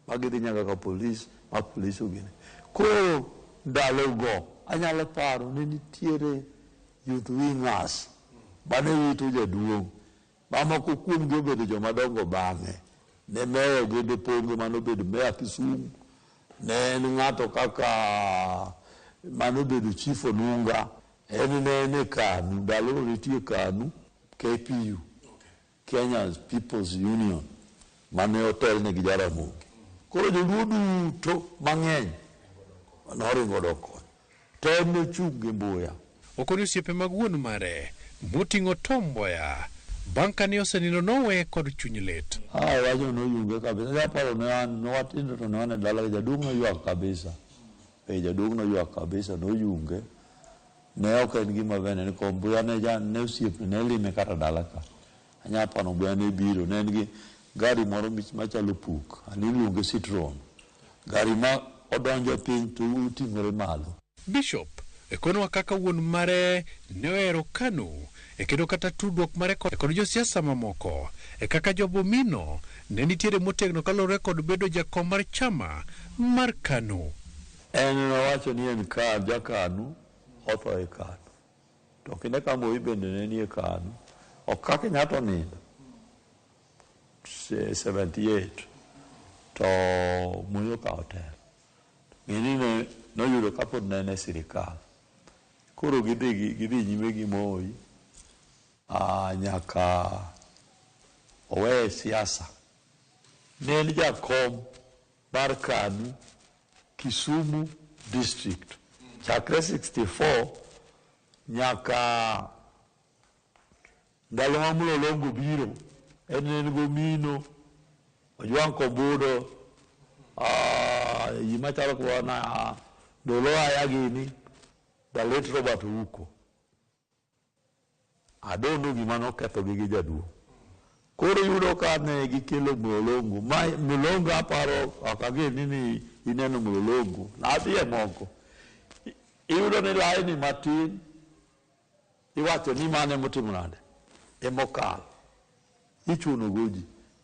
ma gidhi nyaka ka polis ma polis ogine. Koro ndalogo anyalo paro ni nitiere youth wingers mane rito jaduong' ma moko kuomgi obedo joma dongo bang'e. Ne meya Ogendo Ponge manobedo meya Kisumu, ne en ng'ato kaka manobedo chief Onunga, en ne en e KANU, ndalogo nitie KANU, KPU, Kenya People's Union, mane otelne gi Jaramogi. Koro joluo duto mang'eny noringo dok koni. To en nochung' gi Mbuya. Okoni osiepe mag wuon mare moting'o Tom Mboya bang' kane osenindo noweye kod chuny lit. Ah, wacho noyunge kabisa. Japaro ne an, ne watindo to ne wan e dala, jaduong' noywak kabisa. Jaduong' noywak kabisa, noyunge. Ne ok en gima bende, ni ko Mbuya ne ja, ne osiepne, ne lime kata dala ka. Anya paro Mbuya ne biro, ne en gi gari moro machalo puk, ani iluonge Citroen. Gari ma odonjo piny to oting'ore malo. Bishop e konwa kaka wuon mare ne ohero KANU e kendo kata tudruok mare kod josiasa mamoko e kaka Job Omino ne nitiere motegno kaluwore kod bedo jakom mar chama mar KANU. En nowacho ni en ka ja KANU, otho e KANU. To kinde ka Moi bende ne nie KANU, ok kaka Kenyatta onindo 78 to Moi okawo telo. Ng'eni ne noyudo kapod ne en e sirikal. Koro gidhi nyime gi Moi nyaka oweye siasa. Ne en jakom mar KANU Kisumu District chakre 64 nyaka ndalo ma Mlolongo biro, en ne en gomino, Ojwang' Kombudo, ji machalo kona Dolo Aya gini, the late Robert Ouko. I don't know gima nokethogi gi jaduong'. Koro iyudo ka ne gikelo Mlolongo. Ma Mlolongo aparo, ok ageni ni ineno Mlolongo. Nadhi e moko. Iyudo ni laini matin, iwacho ni mane motimo nade? Emokalo. Ichuno go ji.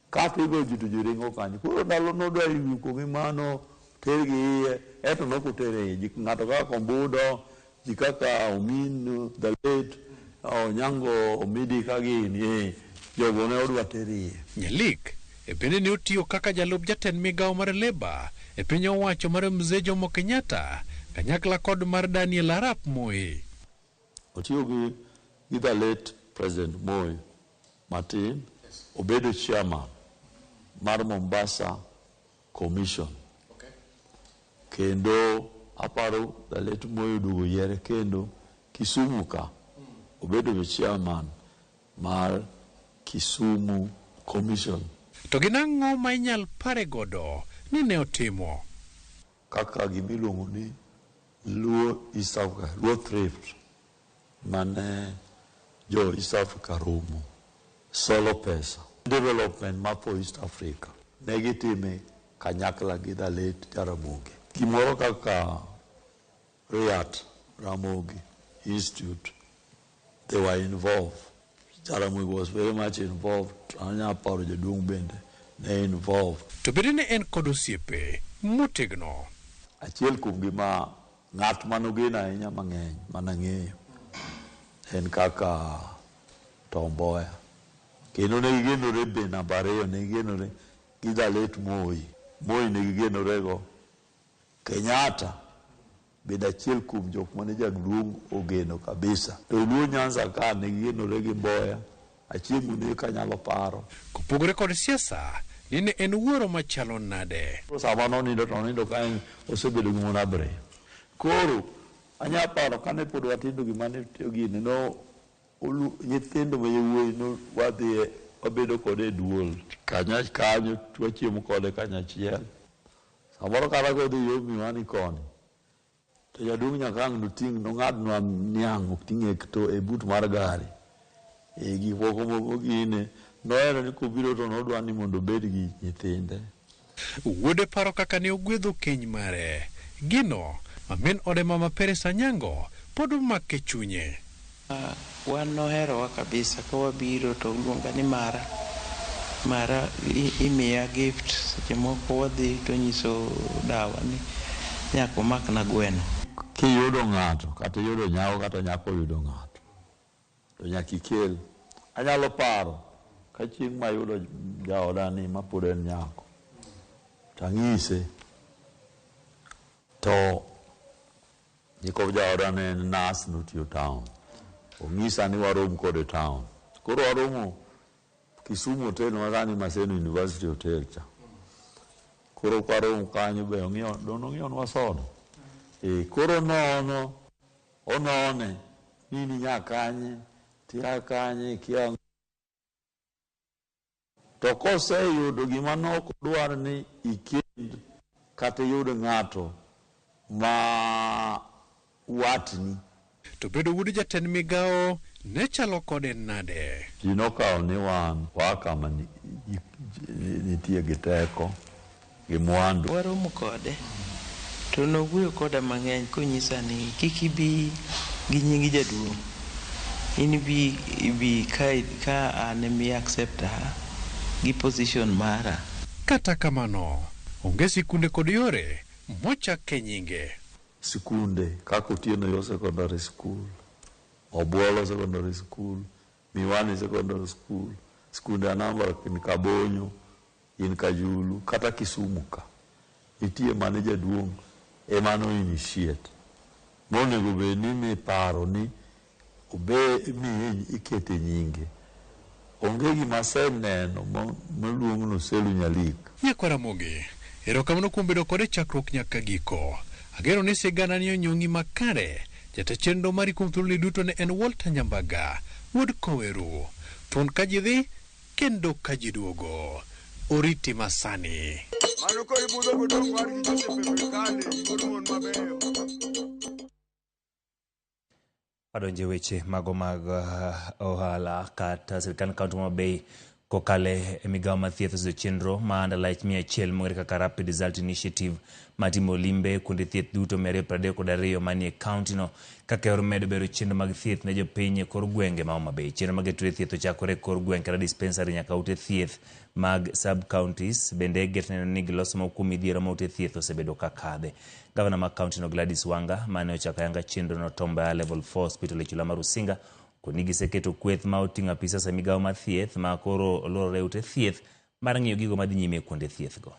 Kato igo ji to ji ringo kanyo. Koro ndalo nodwa yuko gi mano, tergi iye, eto nok otere iye. Ji ng'ato kaka Kombudo, ji kaka Omin, the late, Onyango Omidi ka gini, jogo ne odwa ter iye. Nyalik e bende ne otiyo kaka jalup jatend migawo mar Labour e piny owacho mar Mzee Jomo Kenyatta kanyakla kod mar Daniel Arap Moi. Otiyo gi the late President Moi matin, obedo chairman mar Mombasa Commission. Kendo aparo the late Moi oduogo yiere kendo Kisumu ka, obedo chairman mar Kisumu Commission. To gin ang'o ma inyal pare godo ni ne otimo? Kaka gimiluongo ni Luo East Africa, Luo Thrift, mane jo East Africa romo, solo pesa. Development ma for East Africa, ne gitime kanyakla gi the late Jaramogi. Gimoro kaka Riat Ramogi Institute, they were involved. Jaramogi was very much involved. Anya paro jaduong' bende ne involved. To bende ne en kod osiepe motegno. Achiel kuom gima ng'at manogeno ahinya mang'eny manang'eyo en kaka Tom Mboya. Kendo ne gigenore be namba ariyo, ne gigenore gi the late Moi. Moi ne gigenorego. Kenyatta bende achiel kuom jok mane jaduong' ogeno kabisa. To Luo Nyanza ka ne gigenore gi Mboya, achieng' ne kanyalo paro. Kopogore kod siasa, ni ne en wuoro machalo nade? Sama nonindo to nonindo ka en osebedo gi mon abiriyo. Koro anya paro kane pod watindo gima ne tiyo gini, no olu, nyithindo ma yawuoyi no wadhi wabedo kode e duol. Kanya kanyo wachiemo kode kanyachiel. Samoro kata kodhi yo miwani koni, To jaduong' nyaka ang' noting' nong'adnwa niang' oting'e to e but mar gari. E gik moko moko gine nohero ni kobiro to nodwa ni mondo obed gi nyithinde. Wuode paro kaka ne ogwedho keny mare. Gino ma min ode Mama Peris Anyango pod omake chunye. Wan noherowa kabisa ka wabiro to oluonga ni mara mara imiya gift seche moko wadhi to onyiso dawa ni nyaka omakna gweno. Kiyudo ng'ato kata iyudo nyako kata nyako oyudo ng'ato to nyaka ikel. Anyalo paro ka chieng' mayudo jaoda ni mapod en nyako to ang'ise to nyikop jaoda ne en nas notiyo town. Ong'isa ni warom kode town. Koro waromo Kisumu Hotel masani Maseno University Hotel cha. Koro kwaromo kanyo be ong'iewo don ong'iewonwa soda. Koro nono onone ni in inya kanye tia kanye ikia. To koseyudo gima nok dwar ni ikend kata iyud ng'ato ma watni. To bedo wuod jatend migawo ne chalo kode nade? Ji nokawo ni wan waa kama nitie gi teko gi mwandu. Waromo kode to nowuoyo koda mang'eny konyisa ni kik ibi gi nying jaduong', in bi ibi ka an emi accept gi position mara. Kata kamano, onge sikunde kod yore mochak e nyinge. Sikunde kaka Otieno Yo Secondary School, Obuolo Secondary School, Miwani Secondary School, sikunde Anambra in Kabonyo, in Kajulu, kata Kisumu ka. Nitie mane jaduong' ema no initiate. Monego bed ni miparo ni obe miye ikete nyinge. Onge gima aseneno moluong ni Oselu Nyalik. Nyakwar Ramogi, erokamano kuom bedo kode chakruok nyaka giko. Ageno ni sigana ni onyong'i makare. Jata chenro mari kuom thuoloni duto ne en Walter Nyambaga, wuod Koweru. Thuon ka ji dhi, kendo ka ji duogo. Oriti masani. Mano koro ibudho godong' war gi Joseph Epekale, wuod mon mabeyo. Wadonje weche mago mag ohala kata sirkand kaunti ma Homa Bay kokale e migawo mar thieth osedo chenro ma andalach 100 mong'ere kaka Rapid Result Initiative matimo limbe kuonde thieth duto 232 manie kaunti no kaka yor medo bero chenro mag thieth ne jopiny e kor gwenge ma Homa Bay. Chenro mag turo thieth ochakore e kor gweng' kata dispensary nyaka ute thieth mag sub counties bende get neno ni giloso moko kuom midhiero ma ute thieth osebedo ka kadhe. Gavana ma kaunti no Gladys Wanga mane ochako ayanga chenro no Tom Mboya Level 4 Hospital e chula mar Rusinga koni giseketo kweth ma oting'o apisas e migawo mar thieth ma koro olorore ute thieth mar ng'iyo gigo madhi nyime e kuonde thieth go.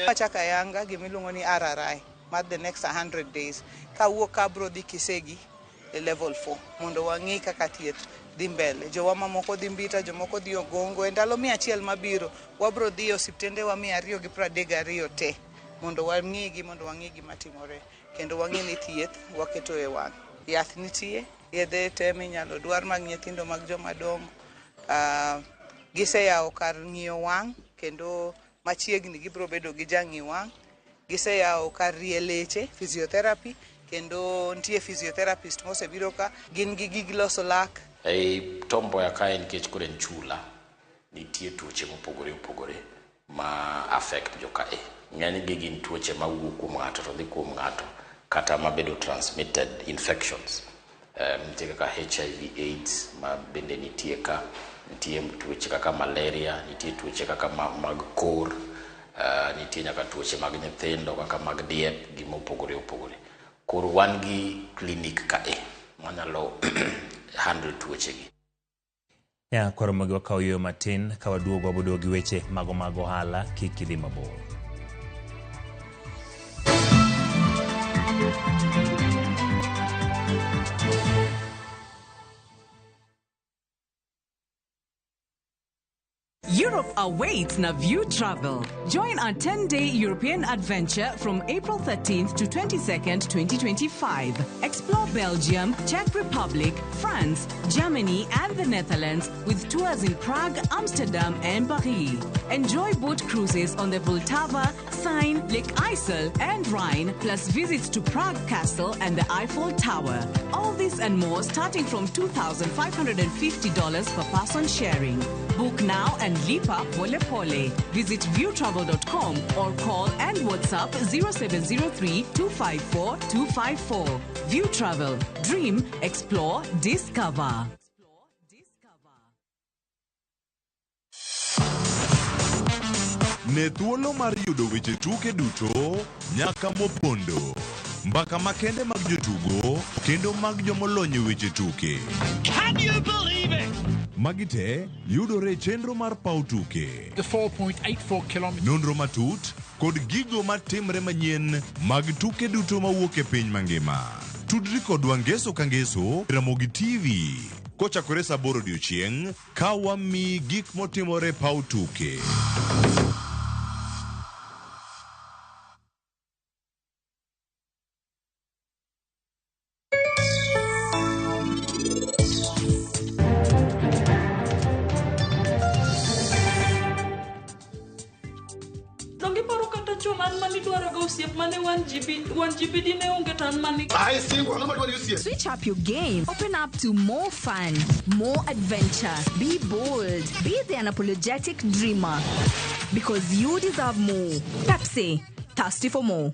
Wachako ayanga gimiluongo ni RRI mar the next 100 days. Kawuok ka abro dhi Kisegi e level 4 mondo wang'i kaka thieth dhi mbele. Jowa mamoko dhi Mbita, jomoko dhi Ogongo. E ndalo 100 mabiro wabro dhi e osiptendewa 232 te mondo wang'igi, mondo wang'i gima timore kendo wang'i ni thieth waketo e wang'. Yath nitie, yedhe te minyalo dwar mag nyithindo mag joma dongo. Giseyawo kar ng'iyo wang' kendo machiegni gibiro bedo gi jang'i wang'. Giseyawo kar rie leche, physiotherapy, kendo nitie physiotherapist mosebiro ka, gin gi gig loso lak. Ei Tom Mboya kae nikech koro en chula, nitie tuoche mopogore opogore ma affect joka e. Ng'enygi gin tuoche mawuok kuom ng'ato to dhi kuom ng'ato kata mabedo transmitted infections. Nitie kaka HIV AIDS ma bende nitie ka, nitie tuoche kaka malaria, nitie tuoche kaka mag kor, nitie nyaka tuoche mag nyithindo kaka mag diep gi mopogore opogore. Koro wan gi clinic ka e manyalo handle tuoche gi. Ya koro mogi wakawo yueyo matin ka waduogo waboduogo gi weche mago mag ohala kik idhi mabor. Europe awaits Naview Travel. Join our 10-day European adventure from April 13th to 22nd, 2025. Explore Belgium, Czech Republic, France, Germany, and the Netherlands with tours in Prague, Amsterdam, and Paris. Enjoy boat cruises on the Vltava, Seine, Lake Isel, and Rhine, plus visits to Prague Castle and the Eiffel Tower. All this and more starting from $2,550 per person sharing. Book now and lipa pole pole. Visit viewtravel.com or call and WhatsApp 0703 254 254. View Travel. Dream, explore, discover. Ne thuolo mar yudo weche tuke duto nyaka mopondo. Mbaka makende mag jotugo kendo mag jomolony e weche tuke. Can you believe it? Magi te yudore e chenro mar paw tuke. The 4.84 kilometers. Nonro matut kod gigo matimre manyien mag tuke duto mawuok e piny mangima. Tudri kodwa ngeso ka ngeso Ramogi TV kochakore saa 8 odiochieng' ka wamiyi gik motimore e paw tuke. Donge iparo kata chon an mane idwaroga osiep mane 1 GB 1 GB dine onge to an mane Switch up your game. Open up to more fun, more adventure. Be bold. Be the unapologetic dreamer. Because you deserve more. Pepsi. Thirsty for more.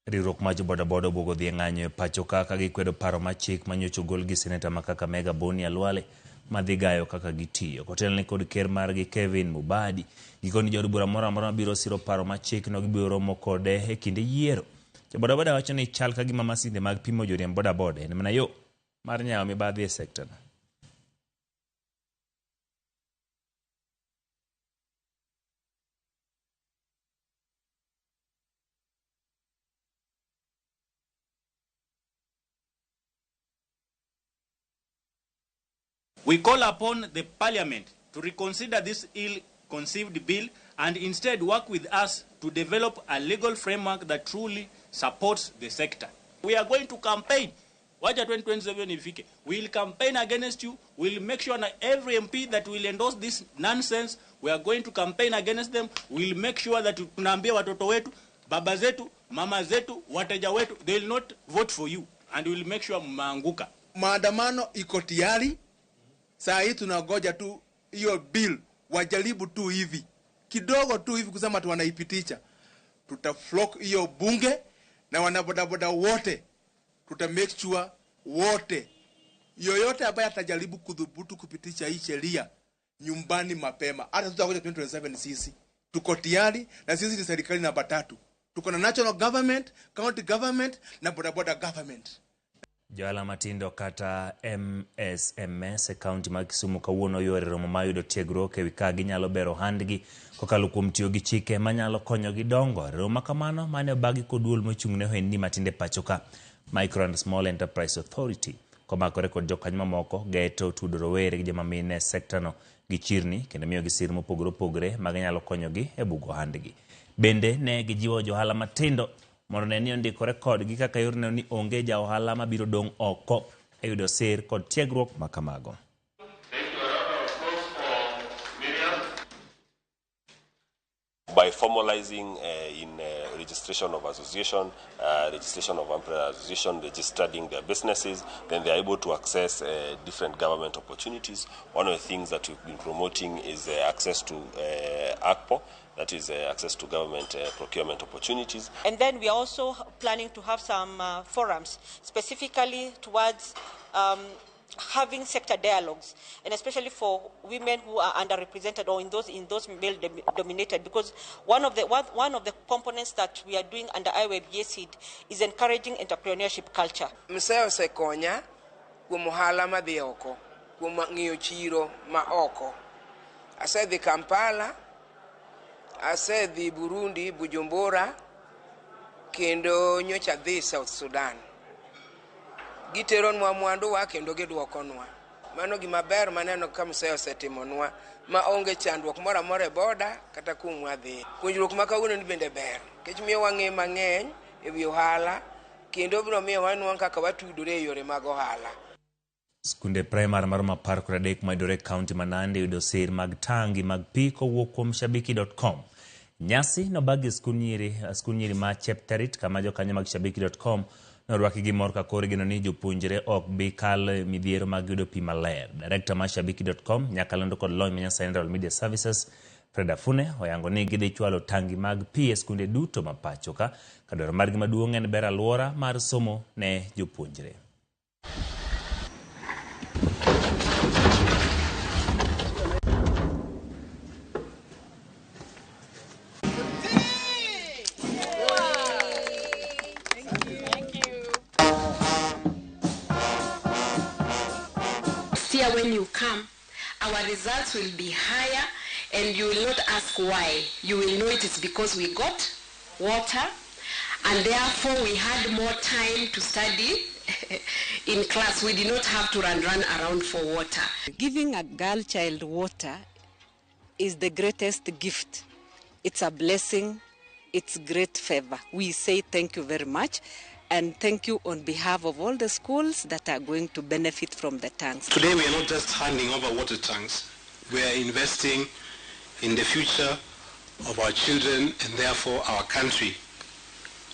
Riwruok mar jobodaboda obwogo dhi e ng'anyo e pacho ka ka gikwedo paro mar chik manyocha ogol gi seneta ma Kakamega Boni Khalwale madhi gayo kaka gitiyo. Kotelne kod ker margi Kevin Mubadi, gikoni jood bura moro amora mabiro siro paro mar chikno gibiro romo kode e kinde yiero. Jobodaboda wacho ni chal ka gima masinde mag pimo joriemb bodaboda en mana yo mar nyawo mibadhi e sekta no. We call upon the Parliament to reconsider this ill-conceived bill and instead work with us to develop a legal framework that truly supports the sector. We are going to campaign. Wacha 2027 ifike. We will campaign against you. We will make sure that every MP that will endorse this nonsense, we are going to campaign against them. We will make sure that tunaambia watoto wetu, baba zetu, mama zetu, wateja wetu, they will not vote for you and we will make sure mmeanguka. Maandamano iko tayari. Saa hii tunangoja tu hiyo bill wajaribu tu hivi kidogo tu hivi kusema tu wanaipitisha, tutaflock hiyo bunge na wanabodaboda wote, tuta make sure wote, yoyote ambaye atajaribu kudhubutu kupitisha hii sheria nyumbani mapema, hata tutakuja 2027 sisi tuko tayari, na sisi ni serikali namba 3. Tuko na national government, county government na bodaboda government. Johala matindo kata MSMS e kaunti ma Kisumu kawuono oyuoro e romo mar yudo tiegruok ewi kaka ginyalo bero ohandgi kokalo kuom tiyo gi chike manyalo konyogi dongo. Riwruok ma kamano mane obagi kod duol mochung' ne ohendni matindo e pacho ka Micro and Small Enterprise Authority komakore kod jokanyo mamoko geto tudo rowere gi joma mine e sekta no gi chirni kendo miyogi sir mopogore opogore maginyalo konyogi e bugo ohandgi. Bende ne gijiwo johala matindo mondo ne ni ondikore kodgi kaka yor neno ni onge ja ohala mabiro dong' oko e yudo sir kod tiegruok ma kamago. By formalizing in registration of association, registration of umbrella association, registering their businesses, then they are able to access different government opportunities. One of the things that we've been promoting is access to ACPO, that is access to government procurement opportunities. And then we are also planning to have some forums specifically towards having sector dialogues, and especially for women who are underrepresented or in those male dominated, because one of the components that we are doing under IYBA SEED is encouraging entrepreneurship culture. MSEA osekonya kuom ohala madhi oko, kuom ng'iyo chiro ma oko. Asedhi Kampala, asedhi Burundi, Bujumbura, kendo nyocha adhi South Sudan. Giteronwa mwanduwa kendo gidwokonwa. Mano gima ber maneno ka mzee osetimonwa ma onge chandruok moro amora e boda kata kuma wadhi. Puonjruok ma kawuono ni bende ber nikech miyo wang'e mang'eny e wi ohala kendo biro miyo wanwang' kaka watudore e yore mag ohala. Skunde praimar maromo 13 mayudore e kaunti ma Nandi oyudo sir mag tangi mag pi kowuok kuom Shabiki.com. Nyasi nobagi e skund nyiri ma Chepterit kama jokanyo mag Shabiki.com norwaki gi mor ka koro igeno ni jopuonjre ok bi kal midhiero mag yudo pi maler. Director mar Shabiki.com nyakalondo kod lony manyasani Royal Media Services Fred Afune oyango ni gidhi chwalo tangi mag pi e skunde duto ma pacho ka ka dwaro margi maduong' en bero alwora mar somo ne jopuonjre. Next year when you come, our results will be higher and you will not ask why. You will know it is because we got water and therefore we had more time to study in class. We did not have to run around for water. Giving a girl child water is the greatest gift. It's a blessing. It's great favor. We say thank you very much and thank you on behalf of all the schools that are going to benefit from the tanks. Today we are not just handing over water tanks, we are investing in the future of our children and therefore our country.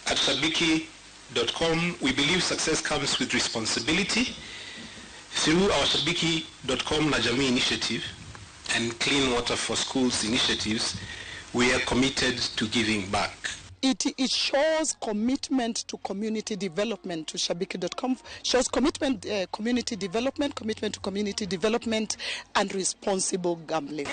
At Shabiki.com, we believe success comes with responsibility. Through our Shabiki.com na Jamii initiative and Clean Water for Schools initiatives, we are committed to giving back. It shows commitment to community development, to Shabiki.com, shows commitment, community development, commitment to community development and responsible gambling.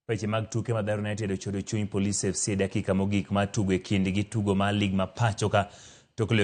Weche mag tuke Mathare United ochodo chuny Police FC e dakika mogik mar tugo e kindgi tugo mar lig ma pacho ka tok loyo